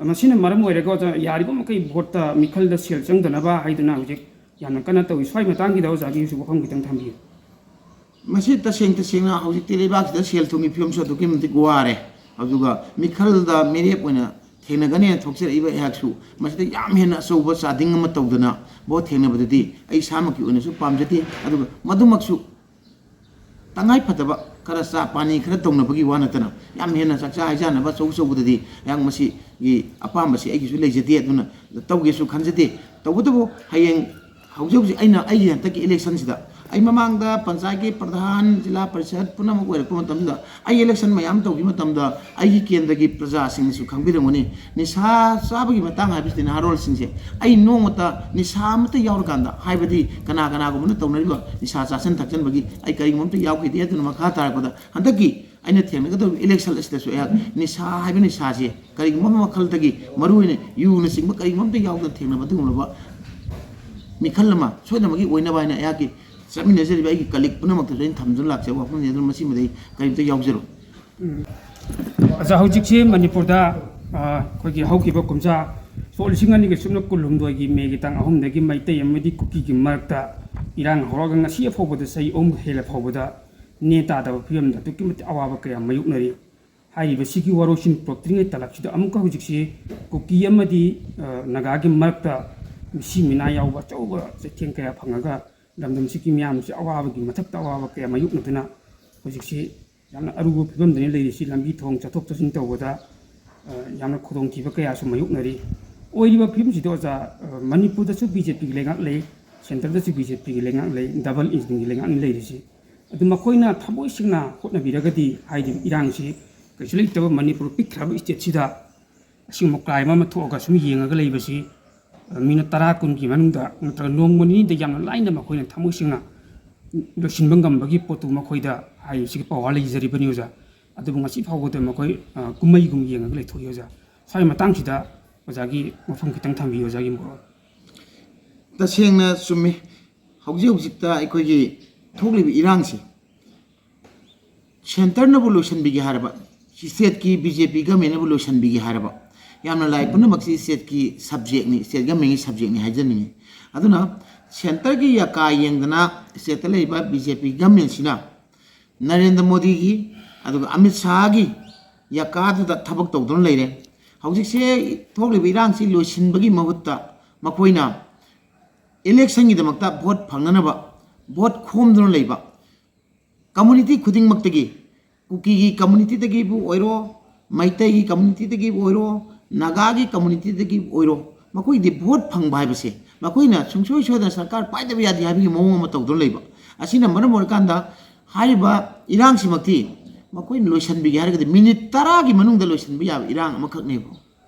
ꯃꯁꯤꯅ ꯃꯔꯝ ꯑꯣꯏꯔꯒ, ꯑꯣꯖꯥ, ꯌꯥꯔꯤꯕ ꯃꯈꯩ ꯚꯣꯠꯇ ꯃꯤꯈꯜꯗ ꯁꯦꯜ ꯆꯪꯗꯅꯕ ꯍꯥꯏꯗꯨꯅ ꯍꯧꯖꯤꯛ ꯌꯥꯝꯅ ꯀꯟꯅ ꯇꯧꯏ꯫ ꯁ꯭ꯋꯥꯏ ꯃꯇꯥꯡꯒꯤꯗ ꯑꯣꯖꯥꯒꯤꯁꯨ ꯋꯥꯐꯝ ꯈꯤꯇꯪ ꯊꯝꯕꯤꯌꯨ꯫ ꯃꯁꯤ ꯇꯁꯦꯡ ꯇꯁꯦꯡꯅ ꯍꯧꯖꯤꯛꯇꯤ ꯂꯩꯕꯥꯛꯁꯤꯗ ꯁꯦꯜ ꯊꯨꯝꯒꯤ ꯐꯤꯕꯝꯁꯨ ꯑꯗꯨꯛꯀꯤ ꯃꯇꯤꯛ ꯋꯥꯔꯦ꯫ ꯑꯗꯨꯒ ꯃꯤꯈꯜꯗ ꯃꯤꯔꯦꯞ ꯑꯣꯏꯅ ꯊꯦꯡꯅꯒꯅꯦꯅ ꯊꯣꯛꯆꯔꯛꯏꯕ ꯑꯩꯍꯥꯛꯁꯨ ꯃꯁꯤꯗ ꯌꯥꯝ ꯍꯦꯟꯅ ꯑꯆꯧꯕ ꯆꯥꯗꯤꯡ ꯑꯃ ꯇꯧꯗꯅ ꯚꯣꯠ ꯊꯦꯡꯅꯕꯗꯗꯤ ꯑꯩ ꯏꯁꯥꯃꯛꯀꯤ ꯑꯣꯏꯅꯁꯨ ꯄꯥꯝꯖꯗꯦ꯫ ꯑꯗꯨꯒ ꯃꯗꯨꯃꯛꯁꯨ ꯇꯉꯥꯏ ꯐꯗꯕ ꯈꯔ ꯆꯥ ꯄꯥꯅꯤ ꯈꯔ ꯇꯧꯅꯕꯒꯤ ꯋꯥ ꯅꯠꯇꯅ ꯌꯥꯝ ꯍꯦꯟꯅ ꯆꯥꯛꯆꯥ ꯍꯩꯖꯥꯟꯅꯕ ꯑꯆꯧ ꯑꯆꯧꯕꯗꯗꯤ ꯑꯩꯍꯥꯛ ꯃꯁꯤꯒꯤ ꯑꯄꯥꯝꯕꯁꯤ ꯑꯩꯒꯤꯁꯨ ꯂꯩꯖꯗꯦ꯫ ꯑꯗꯨꯅ ꯇꯧꯒꯦꯁꯨ ꯈꯟꯖꯗꯦ꯫ ꯇꯧꯕꯇꯕꯨ ꯍꯌꯦꯡ ꯍꯧꯖꯤꯛ ꯍꯧꯖꯤꯛ ꯑꯩꯅ ꯑꯩꯒꯤ ꯍꯟꯗꯛꯀꯤ ꯏꯂꯦꯛꯁꯟꯁꯤꯗ ꯑꯩ ꯃꯃꯥꯡꯗ ꯄꯟꯆꯥꯌꯠꯀꯤ ꯄ꯭ꯔꯙꯥꯟ, ꯖꯤꯂꯥ ꯄꯔꯤꯁꯠ ꯄꯨꯝꯅꯃꯛ ꯑꯣꯏꯔꯛꯄ ꯃꯇꯝꯗ ꯑꯩ ꯏꯂꯦꯛꯁꯟ ꯃꯌꯥꯝ ꯇꯧꯈꯤꯕ ꯃꯇꯝꯗ ꯑꯩꯒꯤ ꯀꯦꯟꯗ꯭ꯔꯒꯤ ꯄ꯭ꯔꯖꯥꯁꯤꯡꯅꯁꯨ ꯈꯪꯕꯤꯔꯝꯒꯅꯤ, ꯅꯤꯁꯥ ꯆꯥꯕꯒꯤ ꯃꯇꯥꯡ ꯍꯥꯏꯕꯁꯤꯗꯤ ꯅꯍꯥꯔꯣꯜꯁꯤꯡꯁꯦ ꯑꯩ ꯅꯣꯡꯃꯇ ꯅꯤꯁꯥ ꯑꯃꯠꯇ ꯌꯥꯎꯔꯀꯥꯟꯗ, ꯍꯥꯏꯕꯗꯤ ꯀꯅꯥ ꯀꯅꯥꯒꯨꯝꯕꯅ ꯇꯧꯅꯔꯤꯕ ꯅꯤꯁꯥ ꯆꯥꯁꯤꯟ ꯊꯛꯆꯟꯕꯒꯤ ꯑꯩ ꯀꯔꯤꯒꯨꯝꯕ ꯑꯝꯇ ꯌꯥꯎꯈꯤꯗꯦ꯫ ꯑꯗꯨꯅ ꯃꯈꯥ ꯇꯥꯔꯛꯄꯗ ꯍꯟꯗꯛꯀꯤ ꯑꯩꯅ ꯊꯦꯡꯅꯒꯗꯧꯔꯤꯕ ꯏꯂꯦꯛꯁꯟ ꯑꯁꯤꯗꯁꯨ ꯑꯩꯍꯥꯛ ꯅꯤꯁꯥ ꯍꯥꯏꯕ ꯅꯤꯁꯥꯁꯦ ꯀꯔꯤꯒꯨꯝꯕ ꯃꯈꯜꯗꯒꯤ, ꯃꯔꯨꯑꯣꯏꯅ ꯌꯨꯅꯆꯤꯡꯕ ꯀꯔꯤꯒꯨꯝꯕ ꯑꯝꯇ ꯌꯥꯎꯗꯅ ꯊꯦꯡꯅꯕ ꯑꯗꯨꯒꯨꯝꯂꯕ ꯃꯤꯈꯜ ꯑꯃ ꯁꯣꯏꯗꯅꯃꯛꯀꯤ ꯑꯣꯏꯅꯕ ꯍꯥꯏꯅ ꯑꯩꯍꯥꯛꯀꯤ ꯆꯠꯃꯤꯟꯅꯖꯔꯤꯕ ꯑꯩꯒꯤ ꯀꯂꯤꯛ ꯄꯨꯝꯅꯃꯛꯇꯁꯨ ꯑꯩꯅ ꯊꯝꯗꯨꯅ ꯂꯥꯛꯆꯕ ꯋꯥꯐꯝꯅꯤ꯫ ꯑꯗꯨꯅ ꯃꯁꯤꯃꯗꯤ ꯑꯩ ꯀꯔꯤꯝꯇ ꯌꯥꯎꯖꯔꯣꯏ꯫ ꯎꯝ꯫ ꯑꯣꯖꯥ, ꯍꯧꯖꯤꯛꯁꯤ ꯃꯅꯤꯄꯨꯔꯗ, ꯑ, ꯑꯩꯈꯣꯏꯒꯤ ꯍꯧꯈꯤꯕ ꯀꯨꯝꯖꯥ ꯁꯣꯛ ꯂꯤꯁꯤꯡ ꯑꯅꯤꯒ ꯁꯨꯞꯅ ꯀꯨꯟꯍꯨꯝꯗꯣꯏꯒꯤ ꯃꯦꯒꯤ ꯇꯥꯡ ꯑꯍꯨꯝꯗꯒꯤ ꯃꯩꯇꯩ ꯑꯃꯗꯤ ꯀꯨꯀꯤꯒꯤ ꯃꯔꯛꯇ ꯏꯔꯥꯡ ꯍꯧꯔꯛꯑꯒ ꯉꯁꯤ ꯐꯥꯎꯕꯗ, ꯆꯍꯤ ꯑꯍꯨꯝ ꯍꯦꯜꯂ ꯐꯥꯎꯕꯗ ꯅꯦ ꯇꯥꯗꯕ ꯐꯤꯕꯝꯗ ꯑꯗꯨꯛꯀꯤ ꯃꯇꯤꯛ ꯑꯋꯥꯕ ꯀꯌꯥ ꯃꯥꯌꯣꯛꯅꯔꯤ꯫ ꯍꯥꯏꯔꯤꯕꯁꯤꯒꯤ ꯋꯥꯔꯣꯏꯁꯤꯟ ꯄꯨꯔꯛꯇ꯭ꯔꯤꯉꯩ ꯇꯥꯂꯛꯁꯤꯗ ꯑꯃꯨꯛꯀ ꯍꯧꯖꯤꯛꯁꯤ ꯀꯨꯀꯤ ꯑꯃꯗꯤ, ꯑ, ꯅꯥꯒꯥꯒꯤ ꯃꯔꯛꯇ ꯃꯤꯁꯤ ꯃꯤꯅꯥ ꯌꯥꯎꯕ ꯑꯆꯧꯕ ꯆꯩꯊꯦꯡ ꯀꯌꯥ ꯐꯪꯉꯒ ꯂꯝꯗꯝꯁꯤꯒꯤ ꯃꯤꯌꯥꯝꯁꯤ ꯑꯋꯥꯕꯒꯤ ꯃꯊꯛꯇ ꯑꯋꯥꯕ ꯀꯌꯥ ꯃꯥꯌꯣꯛꯅꯗꯨꯅ ꯍꯧꯖꯤꯛꯁꯤ ꯌꯥꯝꯅ ꯑꯔꯨꯕ ꯐꯤꯕꯝꯗꯅꯤ ꯂꯩꯔꯤꯁꯤ꯫ ꯂꯝꯕꯤ ꯊꯣꯡ ꯆꯠꯊꯣꯛ ꯆꯠꯁꯤꯟ ꯇꯧꯕꯗ, ꯑ, ꯌꯥꯝꯅ ꯈꯨꯗꯣꯡꯊꯤꯕ ꯀꯌꯥꯁꯨ ꯃꯥꯌꯣꯛꯅꯔꯤ꯫ ꯑꯣꯏꯔꯤꯕ ꯐꯤꯕꯝꯁꯤꯗ ꯑꯣꯖꯥ, ꯑ, ꯃꯅꯤꯄꯨꯔꯗꯁꯨ ꯕꯤ ꯖꯦ ꯄꯤꯒꯤ ꯂꯩꯉꯥꯛ ꯂꯩ, ꯁꯦꯟꯇꯔꯗꯁꯨ ꯕꯤ ꯖꯦ ꯄꯤꯒꯤ ꯂꯩꯉꯥꯛ ꯂꯩ, ꯗꯕꯜ ꯏꯟꯖꯤꯟꯒꯤ ꯂꯩꯉꯥꯛꯅꯤ ꯂꯩꯔꯤꯁꯤ꯫ ꯑꯗꯨ ꯃꯈꯣꯏꯅ ꯊꯃꯣꯏ ꯁꯦꯡꯅ ꯍꯣꯠꯅꯕꯤꯔꯒꯗꯤ ꯍꯥꯏꯔꯤꯕ ꯏꯔꯥꯡꯁꯤ ꯀꯩꯁꯨ ꯂꯩꯇꯕ ꯃꯅꯤꯄꯨꯔ ꯄꯤꯛꯈ꯭ꯔꯕ ꯁ꯭ꯇꯦꯠꯁꯤꯗ ꯑꯁꯤꯒꯨꯝꯕ ꯀ꯭ꯔꯥꯏꯝ ꯑꯃ ꯊꯣꯛꯑꯒ ꯁꯨꯝ ꯌꯦꯡꯉꯒ ꯂꯩꯕꯁꯤ, ꯑ, ꯃꯤꯅꯠ ꯇꯔꯥ ꯀꯨꯟꯒꯤ ꯃꯅꯨꯡꯗ ꯅꯠꯇ꯭ꯔꯒ ꯅꯣꯡꯃ ꯅꯤꯅꯤꯗ ꯌꯥꯝꯅ ꯂꯥꯏꯅ ꯃꯈꯣꯏꯅ ꯊꯃꯣꯏ ꯁꯦꯡꯅ ꯂꯣꯏꯁꯤꯟꯕ ꯉꯝꯕꯒꯤ ꯄꯣꯠꯇꯨ ꯃꯈꯣꯏꯗ ꯍꯥꯏꯔꯤꯁꯤꯒꯤ ꯄꯋꯥꯔ ꯂꯩꯖꯔꯤꯕꯅꯤ ꯑꯣꯖꯥ꯫ ꯑꯗꯨꯕꯨ ꯉꯁꯤ ꯐꯥꯎꯕꯗ ꯃꯈꯣꯏ, ꯑ, ꯀꯨꯝꯍꯩꯒꯨꯝ ꯌꯦꯡꯉꯒ ꯂꯩꯊꯣꯛꯏ ꯑꯣꯖꯥ꯫ ꯁ꯭ꯋꯥꯏ ꯃꯇꯥꯡꯁꯤꯗ ꯑꯣꯖꯥꯒꯤ ꯋꯥꯐꯝ ꯈꯤꯇꯪ ꯊꯝꯕꯤꯌꯨ ꯑꯣꯖꯥꯒꯤ ꯃꯣꯠ꯫ ꯇꯁꯦꯡꯅ ꯆꯨꯝꯃꯤ꯫ ꯍꯧꯖꯤꯛ ꯍꯧꯖꯤꯛꯇ ꯑꯩꯈꯣꯏꯒꯤ ꯊꯣꯛꯂꯤꯕ ꯏꯔꯥꯡꯁꯤ ꯁꯦꯟꯇꯔꯅꯕꯨ ꯂꯣꯏꯁꯤꯟꯕꯤꯒꯦ ꯍꯥꯏꯔꯕ, ꯁ꯭ꯇꯦꯠꯀꯤ ꯕꯤ ꯖꯦ ꯄꯤ ꯒꯃꯦꯟꯅꯕꯨ ꯂꯣꯏꯁꯤꯟꯕꯤꯒꯦ ꯍꯥꯏꯔꯕ, ꯌꯥꯝꯅ ꯂꯥꯏ ꯄꯨꯝꯅꯃꯛꯁꯤ ꯁ꯭ꯇꯦꯠꯀꯤ ꯁꯕꯖꯦꯛꯅꯤ, ꯁ꯭ꯇꯦꯠ ꯒꯃꯦꯟꯒꯤ ꯁꯕꯖꯦꯛꯅꯤ ꯍꯥꯏꯖꯅꯤꯡꯉꯤ꯫ ꯑꯗꯨꯅ ꯁꯦꯟꯇꯔꯒꯤ ꯌꯥꯀꯥ ꯌꯦꯡꯗꯅ ꯁ꯭ꯇꯦꯠꯇ ꯂꯩꯔꯤꯕ ꯕꯤ ꯖꯦ ꯄꯤ ꯒꯃꯦꯟꯁꯤꯅ ꯅꯔꯦꯟꯗ꯭ꯔ ꯃꯣꯗꯤꯒꯤ ꯑꯗꯨꯒ ꯑꯃꯤꯠ ꯁꯥꯍꯒꯤ ꯌꯥꯀꯥꯗꯨꯗ ꯊꯕꯛ ꯇꯧꯗꯨꯅ ꯂꯩꯔꯦ꯫ ꯍꯧꯖꯤꯛꯁꯦ ꯊꯣꯛꯂꯤꯕ ꯏꯔꯥꯡꯁꯤ ꯂꯣꯏꯁꯤꯟꯕꯒꯤ ꯃꯍꯨꯠꯇ ꯃꯈꯣꯏꯅ ꯏꯂꯦꯛꯁꯟꯒꯤꯗꯃꯛꯇ ꯚꯣꯠ ꯐꯪꯅꯅꯕ ꯚꯣꯠ ꯈꯣꯝꯗꯨꯅ ꯂꯩꯕ꯫ ꯀꯝꯃꯨꯅꯤꯇꯤ ꯈꯨꯗꯤꯡꯃꯛꯇꯒꯤ, ꯀꯨꯀꯤꯒꯤ ꯀꯝꯃꯨꯅꯤꯇꯤꯗꯒꯤꯕꯨ ꯑꯣꯏꯔꯣ, ꯃꯩꯇꯩꯒꯤ ꯀꯝꯃꯨꯅꯤꯇꯤꯗꯒꯤꯕꯨ ꯑꯣꯏꯔꯣ, ꯅꯥꯒꯥꯒꯤ ꯀꯝꯃꯨꯅꯤꯇꯤꯗꯒꯤꯕꯨ ꯑꯣꯏꯔꯣ, ꯃꯈꯣꯏꯗꯤ ꯚꯣꯠ ꯐꯪꯕ ꯍꯥꯏꯕꯁꯦ ꯃꯈꯣꯏꯅ ꯁꯨꯡꯁꯣꯏ ꯁꯣꯏꯗꯅ ꯁꯔꯀꯥꯔ ꯄꯥꯏꯗꯕ ꯌꯥꯗꯦ ꯍꯥꯏꯕꯒꯤ ꯃꯑꯣꯡ ꯑꯃ ꯇꯧꯗꯨꯅ ꯂꯩꯕ꯫ ꯑꯁꯤꯅ ꯃꯔꯝ ꯑꯣꯏꯔꯀꯥꯟꯗ ꯍꯥꯏꯔꯤꯕ ꯏꯔꯥꯡꯁꯤꯃꯛꯇꯤ ꯃꯈꯣꯏꯅ ꯂꯣꯏꯁꯤꯟꯕꯤꯒꯦ ꯍꯥꯏꯔꯒꯗꯤ ꯃꯤꯅꯤꯠ ꯇꯔꯥꯒꯤ ꯃꯅꯨꯡꯗ ꯂꯣꯏꯁꯤꯟꯕ ꯌꯥꯕ ꯏꯔꯥꯡ ꯑꯃꯈꯛꯅꯦꯕ꯫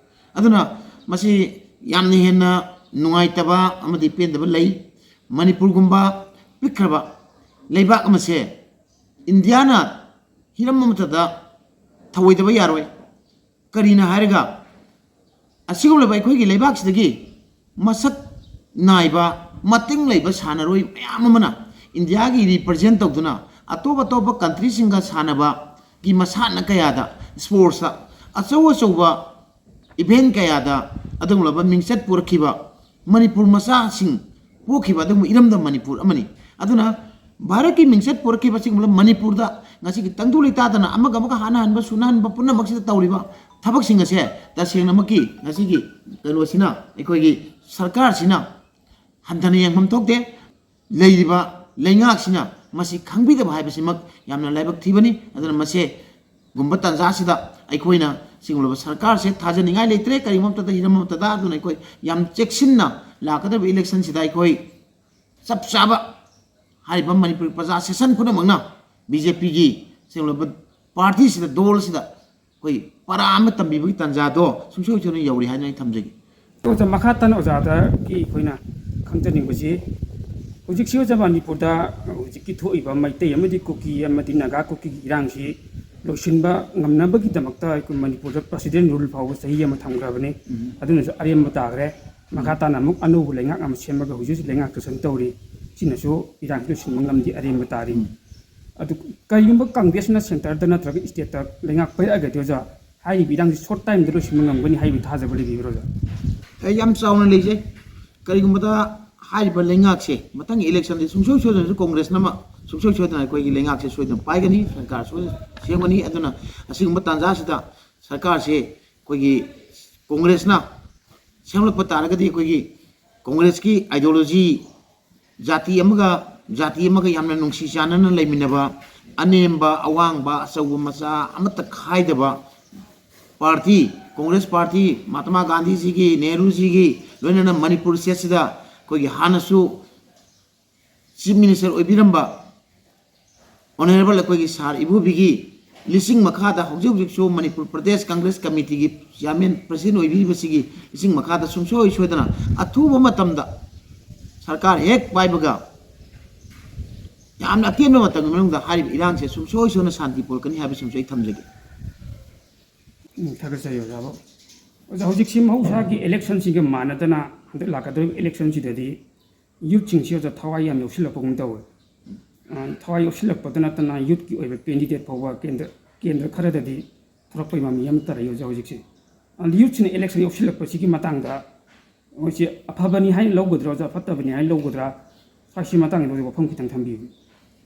ꯑꯗꯨꯅ ꯃꯁꯤ ꯌꯥꯝꯅ ꯍꯦꯟꯅ ꯅꯨꯡꯉꯥꯏꯇꯕ ꯑꯃꯗꯤ ꯄꯦꯟꯗꯕ ꯂꯩ꯫ ꯃꯅꯤꯄꯨꯔꯒꯨꯝꯕ ꯄꯤꯛꯈ꯭ꯔꯕ ꯂꯩꯕꯥꯛ ꯑꯃꯁꯦ ꯏꯟꯗꯤꯌꯥꯅ ꯍꯤꯔꯝ ꯑꯃꯠꯇꯗ ꯊꯧꯑꯣꯏꯗꯕ ꯌꯥꯔꯣꯏ꯫ ꯀꯔꯤꯅ ꯍꯥꯏꯔꯒ ꯑꯁꯤꯒꯨꯝꯂꯕ ꯑꯩꯈꯣꯏꯒꯤ ꯂꯩꯕꯥꯛꯁꯤꯗꯒꯤ ꯃꯁꯛ ꯅꯥꯏꯕ, ꯃꯇꯤꯡ ꯂꯩꯕ ꯁꯥꯟꯅꯔꯣꯏ ꯃꯌꯥꯝ ꯑꯃꯅ ꯏꯟꯗꯤꯌꯥꯒꯤ ꯔꯤꯄ꯭ꯔꯖꯦꯟ ꯇꯧꯗꯨꯅ ꯑꯇꯣꯞ ꯑꯇꯣꯞꯄ ꯀꯟꯇ꯭ꯔꯤꯁꯤꯡꯒ ꯁꯥꯟꯅꯕꯒꯤ ꯃꯁꯥꯟꯅ ꯀꯌꯥꯗ, ꯁ꯭ꯄꯣꯔꯠꯁꯇ ꯑꯆꯧ ꯑꯆꯧꯕ ꯏꯚꯦꯟ ꯀꯌꯥꯗ ꯑꯗꯨꯒꯨꯝꯂꯕ ꯃꯤꯡꯆꯠ ꯄꯨꯔꯛꯈꯤꯕ ꯃꯅꯤꯄꯨꯔ ꯃꯆꯥꯁꯤꯡ ꯄꯣꯛꯈꯤꯕ ꯑꯗꯨꯒꯨꯝꯕ ꯏꯔꯝꯗꯝ ꯃꯅꯤꯄꯨꯔ ꯑꯃꯅꯤ꯫ ꯑꯗꯨꯅ ꯚꯥꯔꯠꯀꯤ ꯃꯤꯡꯆꯠ ꯄꯨꯔꯛꯈꯤꯕ ꯑꯁꯤꯒꯨꯝꯕ ꯃꯅꯤꯄꯨꯔꯗ ꯉꯁꯤꯒꯤ ꯇꯪꯗꯨ ꯂꯩꯇꯥꯗꯅ ꯑꯃꯒ ꯑꯃꯒ ꯍꯥꯠꯅꯍꯟꯕ, ꯁꯨꯅꯍꯟꯕ ꯄꯨꯝꯅꯃꯛꯁꯤꯗ ꯇꯧꯔꯤꯕ ꯊꯕꯛꯁꯤꯡ ꯑꯁꯦ ꯇꯁꯦꯡꯅꯃꯛꯀꯤ ꯉꯁꯤꯒꯤ ꯀꯩꯅꯣꯁꯤꯅ, ꯑꯩꯈꯣꯏꯒꯤ ꯁꯔꯀꯥꯔꯁꯤꯅ ꯍꯟꯊꯅ ꯌꯦꯡꯐꯝ ꯊꯣꯛꯇꯦ꯫ ꯂꯩꯔꯤꯕ ꯂꯩꯉꯥꯛꯁꯤꯅ ꯃꯁꯤ ꯈꯪꯕꯤꯗꯕ ꯍꯥꯏꯕꯁꯤꯃꯛ ꯌꯥꯝꯅ ꯂꯥꯏꯕꯛ ꯊꯤꯕꯅꯤ꯫ ꯑꯗꯨꯅ ꯃꯁꯤꯒꯨꯝꯕ ꯇꯥꯟꯖꯥꯁꯤꯗ ꯑꯩꯈꯣꯏꯅ ꯁꯤꯒꯨꯝꯂꯕ ꯁꯔꯀꯥꯔꯁꯦ ꯊꯥꯖꯅꯤꯡꯉꯥꯏ ꯂꯩꯇ꯭ꯔꯦ꯫ ꯀꯔꯤꯒꯨꯝꯕ ꯑꯃꯠꯇꯗ, ꯍꯤꯔꯝ ꯑꯃꯠꯇꯗ꯫ ꯑꯗꯨꯅ ꯑꯩꯈꯣꯏ ꯌꯥꯝ ꯆꯦꯛꯁꯤꯟꯅ ꯂꯥꯛꯀꯗꯕ ꯏꯂꯦꯛꯁꯟꯁꯤꯗ ꯑꯩꯈꯣꯏ ꯆꯞ ꯆꯥꯕ ꯍꯥꯏꯔꯤꯕ ꯃꯅꯤꯄꯨꯔ ꯄ꯭ꯔꯖꯥ ꯁꯦꯁꯟ ꯄꯨꯝꯅꯃꯛꯅ ꯕꯤ ꯖꯦ ꯄꯤꯒꯤ ꯁꯤꯒꯨꯝꯂꯕ ꯄꯥꯔꯇꯤꯁꯤꯗ, ꯗꯣꯜꯁꯤꯗ ꯑꯩꯈꯣꯏ ꯄꯔꯥ ꯑꯃ ꯇꯝꯕꯤꯕꯒꯤ ꯇꯥꯟꯖꯥꯗꯣ ꯁꯨꯡꯁꯣꯏ ꯁꯣꯏꯗꯅ ꯌꯧꯔꯤ ꯍꯥꯏꯅ ꯑꯩ ꯊꯝꯖꯒꯦ꯫ ꯑꯣꯖꯥ, ꯃꯈꯥ ꯇꯥꯅ ꯑꯣꯖꯥꯗꯒꯤ ꯑꯩꯈꯣꯏꯅ ꯈꯪꯖꯅꯤꯡꯕꯁꯤ, ꯍꯧꯖꯤꯛꯁꯤ ꯑꯣꯖꯥ, ꯃꯅꯤꯄꯨꯔꯗ ꯍꯧꯖꯤꯛꯀꯤ ꯊꯣꯛꯏꯕ ꯃꯩꯇꯩ ꯑꯃꯗꯤ ꯀꯨꯀꯤ ꯑꯃꯗꯤ ꯅꯥꯒꯥ ꯀꯨꯀꯤꯒꯤ ꯏꯔꯥꯡꯁꯤ ꯂꯣꯏꯁꯤꯟꯕ ꯉꯝꯅꯕꯒꯤꯗꯃꯛꯇ ꯑꯩꯈꯣꯏ ꯃꯅꯤꯄꯨꯔꯗ president rule ꯐꯥꯎꯕ ꯆꯍꯤ ꯑꯃ ꯊꯝꯈ꯭ꯔꯕꯅꯤ꯫ ꯎꯝ꯫ ꯑꯗꯨꯅꯁꯨ ꯑꯔꯦꯝꯕ ꯇꯥꯈ꯭ꯔꯦ꯫ ꯃꯈꯥ ꯇꯥꯅ ꯑꯃꯨꯛ ꯑꯅꯧꯕ ꯂꯩꯉꯥꯛ ꯑꯃ ꯁꯦꯝꯃꯒ ꯍꯧꯖꯤꯛ ꯍꯧꯖꯤꯛ ꯂꯩꯉꯥꯛ ꯁꯥꯁꯟ ꯇꯧꯔꯤ꯫ ꯁꯤꯅꯁꯨ ꯏꯔꯥꯡꯁꯤ ꯂꯣꯏꯁꯤꯟꯕ ꯉꯝꯗꯦ, ꯑꯔꯦꯝꯕ ꯇꯥꯔꯤ꯫ ꯎꯝ꯫ ꯑꯗꯨ ꯀꯔꯤꯒꯨꯝꯕ ꯀꯪꯒ꯭ꯔꯦꯁꯅ centreꯗ ꯅꯠꯇ꯭ꯔꯒ stateꯇ ꯂꯩꯉꯥꯛ ꯄꯥꯏꯔꯛꯑꯒꯗꯤ ꯑꯣꯖꯥ, ꯍꯥꯏꯔꯤꯕ ꯏꯔꯥꯡꯁꯤ short timeꯗ ꯂꯣꯏꯁꯤꯟꯕ ꯉꯝꯒꯅꯤ ꯍꯥꯏꯕꯒꯤ ꯊꯥꯖꯕ ꯂꯩꯕꯤꯕ꯭ꯔꯣ ꯑꯣꯖꯥ? ꯑꯩ ꯌꯥꯝ ꯆꯥꯎꯅ ꯂꯩꯖꯩ꯫ ꯀꯔꯤꯒꯨꯝꯕꯗ ꯍꯥꯏꯔꯤꯕ ꯂꯩꯉꯥꯛꯁꯦ ꯃꯊꯪꯒꯤ electionꯗꯤ ꯁꯨꯡꯁꯣꯏ ꯁꯣꯏꯗꯅꯁꯨ ꯀꯪꯒ꯭ꯔꯦꯁꯅ ꯑꯃ ꯁꯨꯡꯁꯣꯏ ꯁꯣꯏꯗꯅ ꯑꯩꯈꯣꯏꯒꯤ ꯂꯩꯉꯥꯛꯁꯦ ꯁꯣꯏꯗꯅ ꯄꯥꯏꯒꯅꯤ, ꯁꯔꯀꯥꯔ ꯁꯣꯏꯗꯅ ꯁꯦꯝꯒꯅꯤ꯫ ꯑꯗꯨꯅ ꯑꯁꯤꯒꯨꯝꯕ ꯇꯥꯟꯖꯥꯁꯤꯗ ꯁꯔꯀꯥꯔꯁꯦ ꯑꯩꯈꯣꯏꯒꯤ ꯀꯪꯒ꯭ꯔꯦꯁꯅ ꯁꯦꯝꯂꯛꯄ ꯇꯥꯔꯒꯗꯤ ꯑꯩꯈꯣꯏꯒꯤ ꯀꯪꯒ꯭ꯔꯦꯁꯀꯤ ideology, ꯖꯥꯇꯤ ꯑꯃꯒ ꯖꯥꯇꯤ ꯑꯃꯒ ꯌꯥꯝꯅ ꯅꯨꯡꯁꯤ ꯆꯥꯟꯅꯅ ꯂꯩꯃꯤꯟꯅꯕ, ꯑꯅꯦꯝꯕ, ꯑꯋꯥꯡꯕ, ꯑꯆꯧꯕ, ꯃꯆꯥ ꯑꯃꯠꯇ ꯈꯥꯏꯗꯕ ꯄꯥꯔꯇꯤ, ꯀꯪꯒ꯭ꯔꯦꯁ ꯄꯥꯔꯇꯤ, ꯃꯍꯥꯇꯃꯥ ꯒꯥꯟꯙꯤꯖꯤꯒꯤ, ꯅꯦꯍꯔꯨꯖꯤꯒꯤ ꯂꯣꯏꯅꯅ ꯃꯅꯤꯄꯨꯔ stateꯁꯤꯗ ꯑꯩꯈꯣꯏꯒꯤ ꯍꯥꯟꯅꯁꯨ chief minister ꯑꯣꯏꯕꯤꯔꯝꯕ honourable ꯑꯩꯈꯣꯏꯒꯤ ꯁꯥꯔ ꯏꯕꯣꯕꯤꯒꯤ ꯂꯤꯁꯤꯡ ꯃꯈꯥꯗ ꯍꯧꯖꯤꯛ ꯍꯧꯖꯤꯛꯁꯨ ꯃꯅꯤꯄꯨꯔ ꯄ꯭ꯔꯗꯦꯁ ꯀꯪꯒ꯭ꯔꯦꯁ ꯀꯃꯤꯇꯤꯒꯤ chairman, president ꯑꯣꯏꯕꯤꯔꯤꯕꯁꯤꯒꯤ ꯂꯤꯁꯤꯡ ꯃꯈꯥꯗ ꯁꯨꯡꯁꯣꯏ ꯁꯣꯏꯗꯅ ꯑꯊꯨꯕ ꯃꯇꯝꯗ ꯁꯔꯀꯥꯔ ꯍꯦꯛ ꯄꯥꯏꯕꯒ ꯌꯥꯝꯅ ꯑꯇꯦꯟꯕ ꯃꯇꯝꯒꯤ ꯃꯅꯨꯡꯗ ꯍꯥꯏꯔꯤꯕ ꯏꯔꯥꯡꯁꯦ ꯁꯨꯡꯁꯣꯏ ꯁꯣꯏꯗꯅ ꯁꯥꯟꯇꯤ ꯄꯨꯔꯛꯀꯅꯤ ꯍꯥꯏꯕꯁꯤꯃꯁꯨ ꯑꯩ ꯊꯝꯖꯒꯦ꯫ ꯎꯝ, ꯊꯥꯒꯠꯆꯔꯤ ꯑꯣꯖꯥꯕꯨ꯫ ꯑꯣꯖꯥ, ꯍꯧꯖꯤꯛꯁꯤ ꯃꯍꯧꯁꯥꯒꯤ electionꯁꯤꯒ ꯃꯥꯟꯅꯗꯅ ꯍꯟꯗꯛ ꯂꯥꯛꯀꯗꯧꯔꯤꯕ electionꯁꯤꯗꯗꯤ youthꯁꯤꯡꯁꯤ ꯑꯣꯖꯥ ꯊꯋꯥꯏ ꯌꯥꯝ ꯌꯥꯎꯁꯤꯜꯂꯛꯄꯒꯨꯝ ꯇꯧꯋꯦ꯫ ꯑ, ꯊꯋꯥꯏ ꯌꯥꯎꯁꯤꯜꯂꯛꯄꯗ ꯅꯠꯇꯅ youthꯀꯤ ꯑꯣꯏꯕ candidate ꯐꯥꯎꯕ ꯀꯦꯟꯗ꯭ꯔ, ꯀꯦꯟꯗ꯭ꯔ ꯈꯔꯗꯗꯤ ꯊꯣꯔꯛꯄꯒꯤ ꯃꯃꯤ ꯑꯃ ꯇꯥꯔꯛꯏ ꯑꯣꯖꯥ ꯍꯧꯖꯤꯛꯁꯦ꯫ ꯑꯗꯨ youthꯁꯤꯅ election ꯌꯥꯎꯁꯤꯜꯂꯛꯄꯁꯤꯒꯤ ꯃꯇꯥꯡꯗ ꯃꯣꯏꯁꯤ ꯑꯐꯕꯅꯤ ꯍꯥꯏꯅ ꯂꯧꯒꯗ꯭ꯔꯥ ꯑꯣꯖꯥ, ꯐꯠꯇꯕꯅꯤ ꯍꯥꯏꯅ ꯂꯧꯒꯗ꯭ꯔꯥ? ꯁ꯭ꯋꯥꯏꯁꯤ ꯃꯇꯥꯡꯗ ꯑꯣꯖꯥ ꯋꯥꯐꯝ ꯈꯤꯇꯪ ꯊꯝꯕꯤꯌꯨ꯫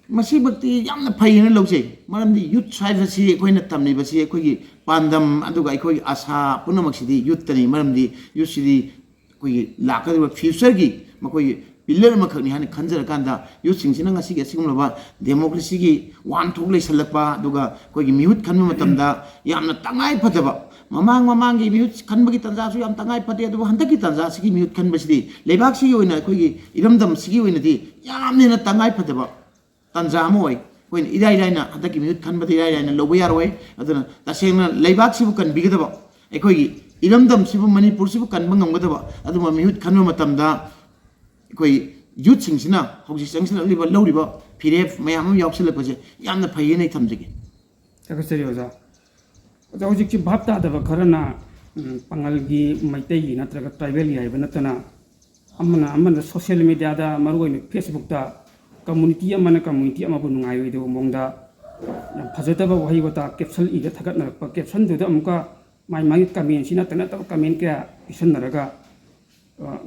ꯃꯁꯤꯃꯛꯇꯤ ꯌꯥꯝꯅ ꯐꯩ ꯍꯥꯏꯅ ꯂꯧꯖꯩ꯫ ꯃꯔꯝꯗꯤ ꯌꯨꯠ ꯍꯥꯏꯕꯁꯤ, ꯑꯩꯈꯣꯏꯅ ꯇꯝꯂꯤꯕꯁꯤ, ꯑꯩꯈꯣꯏꯒꯤ ꯄꯥꯟꯗꯝ ꯑꯗꯨꯒ ꯑꯩꯈꯣꯏꯒꯤ ꯑꯥꯁꯥ ꯄꯨꯝꯅꯃꯛꯁꯤꯗꯤ ꯌꯨꯠꯇꯅꯤ꯫ ꯃꯔꯝꯗꯤ ꯌꯨꯠꯁꯤꯗꯤ ꯑꯩꯈꯣꯏꯒꯤ ꯂꯥꯛꯀꯗꯧꯔꯤꯕ ꯐ꯭ꯌꯨꯆꯔꯒꯤ ꯃꯈꯣꯏꯒꯤ ꯄꯤꯂꯔ ꯑꯃꯈꯛꯅꯤ ꯍꯥꯏꯅ ꯈꯟꯖꯔꯀꯥꯟꯗ, ꯌꯨꯠꯁꯤꯡꯁꯤꯅ ꯉꯁꯤꯒꯤ ꯑꯁꯤꯒꯨꯝꯂꯕ ꯗꯦꯃꯣꯀ꯭ꯔꯦꯁꯤꯒꯤ ꯋꯥꯍꯟꯊꯣꯛ ꯂꯩꯁꯜꯂꯛꯄ, ꯑꯗꯨꯒ ꯑꯩꯈꯣꯏꯒꯤ ꯃꯤꯍꯨꯠ ꯈꯟꯕ ꯃꯇꯝꯗ ꯌꯥꯝꯅ ꯇꯉꯥꯏ ꯐꯗꯕ, ꯃꯃꯥꯡ ꯃꯃꯥꯡꯒꯤ ꯃꯤꯍꯨꯠ ꯈꯟꯕꯒꯤ ꯇꯥꯟꯖꯥꯁꯨ ꯌꯥꯝ ꯇꯉꯥꯏ ꯐꯗꯦ, ꯑꯗꯨꯕꯨ ꯍꯟꯗꯛꯀꯤ ꯇꯥꯟꯖꯥꯁꯤꯒꯤ ꯃꯤꯍꯨꯠ ꯈꯟꯕꯁꯤꯗꯤ ꯂꯩꯕꯥꯛꯁꯤꯒꯤ ꯑꯣꯏꯅ, ꯑꯩꯈꯣꯏꯒꯤ ꯏꯔꯝꯗꯝꯁꯤꯒꯤ ꯑꯣꯏꯅꯗꯤ ꯌꯥꯝꯅ ꯍꯦꯟꯅ ꯇꯉꯥꯏ ꯐꯗꯕ ꯇꯥꯟꯖꯥ ꯑꯃ ꯑꯣꯏ꯫ ꯑꯩꯈꯣꯏꯅ ꯏꯔꯥꯏ ꯂꯥꯏꯅ ꯍꯟꯗꯛꯀꯤ ꯃꯤꯍꯨꯠ ꯈꯟꯕꯗ ꯏꯔꯥꯏ ꯂꯥꯏꯅ ꯂꯧꯕ ꯌꯥꯔꯣꯏ꯫ ꯑꯗꯨꯅ ꯇꯁꯦꯡꯅ ꯂꯩꯕꯥꯛꯁꯤꯕꯨ ꯀꯟꯕꯤꯒꯗꯕ, ꯑꯩꯈꯣꯏꯒꯤ ꯏꯔꯝꯗꯝꯁꯤꯕꯨ, ꯃꯅꯤꯄꯨꯔꯁꯤꯕꯨ ꯀꯟꯕ ꯉꯝꯒꯗꯕ ꯑꯗꯨꯝꯕ ꯃꯤꯍꯨꯠ ꯈꯟꯕ ꯃꯇꯝꯗ ꯑꯩꯈꯣꯏ ꯌꯨꯠꯁꯤꯡꯁꯤꯅ ꯍꯧꯖꯤꯛ ꯆꯪꯁꯤꯜꯂꯛꯂꯤꯕ, ꯂꯧꯔꯤꯕ ꯐꯤꯔꯦꯞ ꯃꯌꯥꯝ ꯑꯃ ꯌꯥꯎꯁꯤꯜꯂꯛꯄꯁꯦ ꯌꯥꯝꯅ ꯐꯩ ꯍꯥꯏꯅ ꯑꯩ ꯊꯝꯖꯒꯦ꯫ ꯊꯥꯒꯠꯆꯔꯤ ꯑꯣꯖꯥ꯫ ꯑꯣꯖꯥ, ꯍꯧꯖꯤꯛꯁꯤ ꯚꯥꯞ ꯇꯥꯗꯕ ꯈꯔꯅ, ꯎꯝ, ꯄꯥꯉꯜꯒꯤ, ꯃꯩꯇꯩꯒꯤ ꯅꯠꯇ꯭ꯔꯒ ꯇ꯭ꯔꯥꯏꯕꯦꯜꯒꯤ ꯍꯥꯏꯕ ꯅꯠꯇꯅ, ꯑꯃꯅ ꯑꯃꯅ ꯁꯣꯁꯤꯌꯦꯜ ꯃꯦꯗꯤꯌꯥꯗ, ꯃꯔꯨꯑꯣꯏꯅ ꯐꯦꯁꯕꯨꯛꯇ, ꯀꯝꯃꯨꯅꯤꯇꯤ ꯑꯃꯅ ꯀꯝꯃꯨꯅꯤꯇꯤ ꯑꯃꯕꯨ ꯅꯨꯡꯉꯥꯏꯔꯣꯏꯗꯕ ꯃꯑꯣꯡꯗ ꯌꯥꯝ ꯐꯖꯗꯕ ꯋꯥꯍꯩ ꯋꯥꯇꯥ ꯀꯦꯞꯁꯟ ꯏꯔ ꯊꯥꯒꯠꯅꯔꯛꯄ, ꯀꯦꯞꯁꯟꯗꯨꯗ ꯑꯃꯨꯛꯀ ꯃꯥꯏ ꯃꯥꯒꯤ ꯀꯃꯦꯟꯁꯤ ꯅꯠꯇ ꯅꯠꯇꯕ ꯀꯃꯦꯟ ꯀꯌꯥ ꯄꯤꯁꯟꯅꯔꯒ, ꯑ,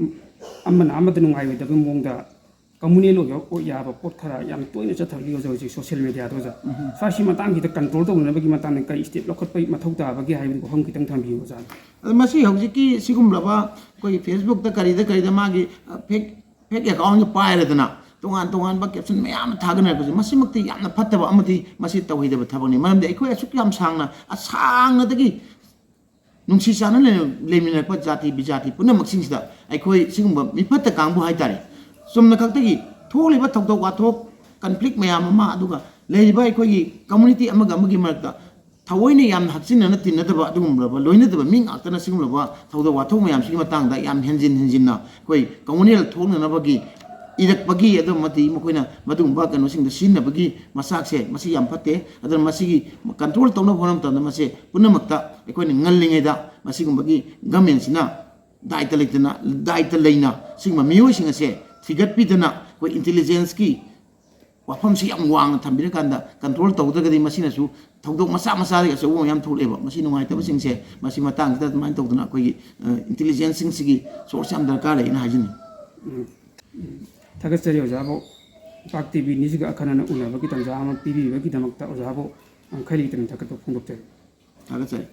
ꯑꯃꯅ ꯑꯃꯗ ꯅꯨꯡꯉꯥꯏꯔꯣꯏꯗꯕ ꯃꯑꯣꯡꯗ ꯀꯝꯃꯨꯅꯦꯜ ꯑꯣꯏꯕ, ꯑꯣꯏ ꯌꯥꯕ ꯄꯣꯠ ꯈꯔ ꯌꯥꯝ ꯇꯣꯏꯅ ꯆꯠꯊꯔꯛꯂꯤ ꯍꯧꯖꯤꯛ, ꯍꯧꯖꯤꯛ ꯁꯣꯁꯤꯌꯦꯜ ꯃꯦꯗꯤꯌꯥꯗ, ꯑꯣꯖꯥ꯫ ꯁ꯭ꯋꯥꯏꯁꯤ ꯃꯇꯥꯡꯁꯤꯗ ꯀꯟꯇ꯭ꯔꯣꯜ ꯇꯧꯅꯅꯕꯒꯤ ꯃꯇꯥꯡꯗ ꯀꯔꯤ ꯁ꯭ꯇꯦꯞ ꯂꯧꯈꯠꯄꯒꯤ ꯃꯊꯧ ꯇꯥꯕꯒꯦ ꯍꯥꯏꯕꯒꯤ ꯋꯥꯐꯝ ꯈꯤꯇꯪ ꯊꯝꯕꯤꯌꯨ, ꯑꯣꯖꯥ꯫ ꯑꯗꯣ ꯃꯁꯤ ꯍꯧꯖꯤꯛꯀꯤ ꯁꯤꯒꯨꯝꯂꯕ ꯑꯩꯈꯣꯏꯒꯤ ꯐꯦꯁꯕꯨꯛꯇ ꯀꯔꯤꯗ ꯀꯔꯤꯗ ꯃꯥꯒꯤ, ꯑ, ꯐꯦꯛ, ꯐꯦꯛ ꯑꯦꯀꯥꯎꯟꯁꯦ ꯄꯥꯏꯔꯗꯅ ꯇꯣꯉꯥꯟ ꯇꯣꯉꯥꯟꯕ ꯀꯦꯞꯁꯟ ꯃꯌꯥꯝ ꯑꯃ ꯊꯥꯒꯠꯅꯔꯛꯄꯁꯦ, ꯃꯁꯤꯃꯛꯇꯤ ꯌꯥꯝꯅ ꯐꯠꯇꯕ ꯑꯃꯗꯤ ꯃꯁꯤ ꯇꯧꯍꯩꯗꯕ ꯊꯕꯛꯅꯤ꯫ ꯃꯔꯝꯗꯤ ꯑꯩꯈꯣꯏ ꯑꯁꯨꯛ ꯌꯥꯝ ꯁꯥꯡꯅ, ꯑꯁꯥꯡꯅꯗꯒꯤ ꯅꯨꯡꯁꯤ ꯆꯥꯟꯅ ꯂꯩꯅ-, ꯂꯩꯃꯤꯟꯅꯔꯛꯄ ꯖꯥꯇꯤ ꯕꯤꯖꯥꯇꯤ ꯄꯨꯝꯅꯃꯛꯁꯤꯡꯁꯤꯗ ꯑꯩꯈꯣꯏ ꯁꯤꯒꯨꯝꯕ ꯃꯤꯐꯠꯇ ꯀꯥꯡꯕꯨ ꯍꯥꯏꯇꯥꯔꯦ, ꯆꯨꯝꯅ ꯈꯛꯇꯒꯤ ꯊꯣꯛꯂꯤꯕ ꯊꯧꯗꯣꯛ ꯋꯥꯊꯣꯛ, ꯀꯟꯐ꯭ꯂꯤꯛ ꯃꯌꯥꯝ ꯑꯃ, ꯑꯗꯨꯒ ꯂꯩꯔꯤꯕ ꯑꯩꯈꯣꯏꯒꯤ ꯀꯝꯃꯨꯅꯤꯇꯤ ꯑꯃꯒ ꯑꯃꯒꯤ ꯃꯔꯛꯇ ꯊꯑꯣꯏꯅ ꯌꯥꯝꯅ ꯍꯛꯆꯤꯟꯅꯅ ꯇꯤꯟꯅꯗꯕ, ꯑꯗꯨꯒꯨꯝꯂꯕ ꯂꯣꯏꯅꯗꯕ ꯃꯤ ꯉꯥꯛꯇꯅ ꯁꯤꯒꯨꯝꯂꯕ ꯊꯧꯗꯣꯛ ꯋꯥꯊꯣꯛ ꯃꯌꯥꯝꯁꯤꯒꯤ ꯃꯇꯥꯡꯗ ꯌꯥꯝ ꯍꯦꯟꯖꯤꯟ ꯍꯦꯟꯖꯤꯟꯅ ꯑꯩꯈꯣꯏ ꯀꯝꯃꯨꯅꯦꯜ ꯊꯣꯛꯅꯅꯕꯒꯤ ꯏꯔꯛꯄꯒꯤ, ꯑꯗꯨꯃꯗꯤ ꯃꯈꯣꯏꯅ ꯃꯗꯨꯒꯨꯝꯕ ꯀꯩꯅꯣꯁꯤꯡꯗ ꯁꯤꯖꯤꯟꯅꯕꯒꯤ ꯃꯆꯥꯛꯁꯦ, ꯃꯁꯤ ꯌꯥꯝ ꯐꯠꯇꯦ꯫ ꯑꯗꯨꯅ ꯃꯁꯤꯒꯤ ꯀꯟꯇ꯭ꯔꯣꯜ ꯇꯧꯅꯕ ꯍꯣꯠꯅꯕ ꯃꯇꯝꯗ ꯃꯁꯦ ꯄꯨꯝꯅꯃꯛꯇ ꯑꯩꯈꯣꯏꯅ ꯉꯜꯂꯤꯉꯩꯗ ꯃꯁꯤꯒꯨꯝꯕꯒꯤ ꯒꯃꯦꯟꯁꯤꯅ ꯗꯥꯏꯇ ꯂꯩꯇꯅ, ꯗꯥꯏꯇ ꯂꯩꯅ ꯁꯤꯒꯨꯝꯕ ꯃꯤꯑꯣꯏꯁꯤꯡ ꯑꯁꯦ ꯊꯤꯒꯠꯄꯤꯗꯅ, ꯑꯩꯈꯣꯏ ꯏꯟꯇꯦꯂꯤꯖꯦꯟꯁꯀꯤ ꯋꯥꯐꯝꯁꯤ ꯌꯥꯝ ꯋꯥꯡꯅ ꯊꯝꯕꯤꯔꯀꯥꯟꯗ ꯀꯟꯇ꯭ꯔꯣꯜ ꯇꯧꯗ꯭ꯔꯒꯗꯤ ꯃꯁꯤꯅꯁꯨ ꯊꯧꯗꯣꯛ ꯃꯆꯥ ꯃꯆꯥꯗꯒꯤ ꯑꯆꯧꯕ ꯃꯌꯥꯝ ꯊꯣꯛꯂꯛꯑꯦꯕ꯫ ꯃꯁꯤ ꯅꯨꯡꯉꯥꯏꯇꯕꯁꯤꯡꯁꯦ ꯃꯁꯤ ꯃꯇꯥꯡꯁꯤꯗ ꯑꯗꯨꯃꯥꯏꯅ ꯇꯧꯗꯅ ꯑꯩꯈꯣꯏꯒꯤ, ꯑ, ꯏꯟꯇꯦꯂꯤꯖꯦꯟꯁꯁꯤꯡꯁꯤꯒꯤ ꯁꯣꯔꯁ ꯌꯥꯝ ꯗꯔꯀꯥꯔ ꯂꯩꯅ ꯍꯥꯏꯖꯅꯤꯡꯉꯤ꯫ ꯊꯥꯒꯠꯆꯔꯤ ꯑꯣꯖꯥꯕꯨ꯫ ꯄꯥꯛ ꯇꯤꯚꯤ ꯅꯤꯁꯤꯒ ꯑꯈꯟꯅꯅ ꯎꯅꯕꯒꯤ ꯇꯥꯟꯖꯥ ꯑꯃ ꯄꯤꯕꯤꯕꯒꯤꯗꯃꯛꯇ ꯑꯣꯖꯥꯕꯨ ꯉꯝꯈꯩ ꯂꯩꯇꯅ ꯊꯥꯒꯠꯄ ꯐꯣꯡꯗꯣꯛꯆꯔꯤ꯫ ꯊꯥꯒꯠꯆꯔꯤ꯫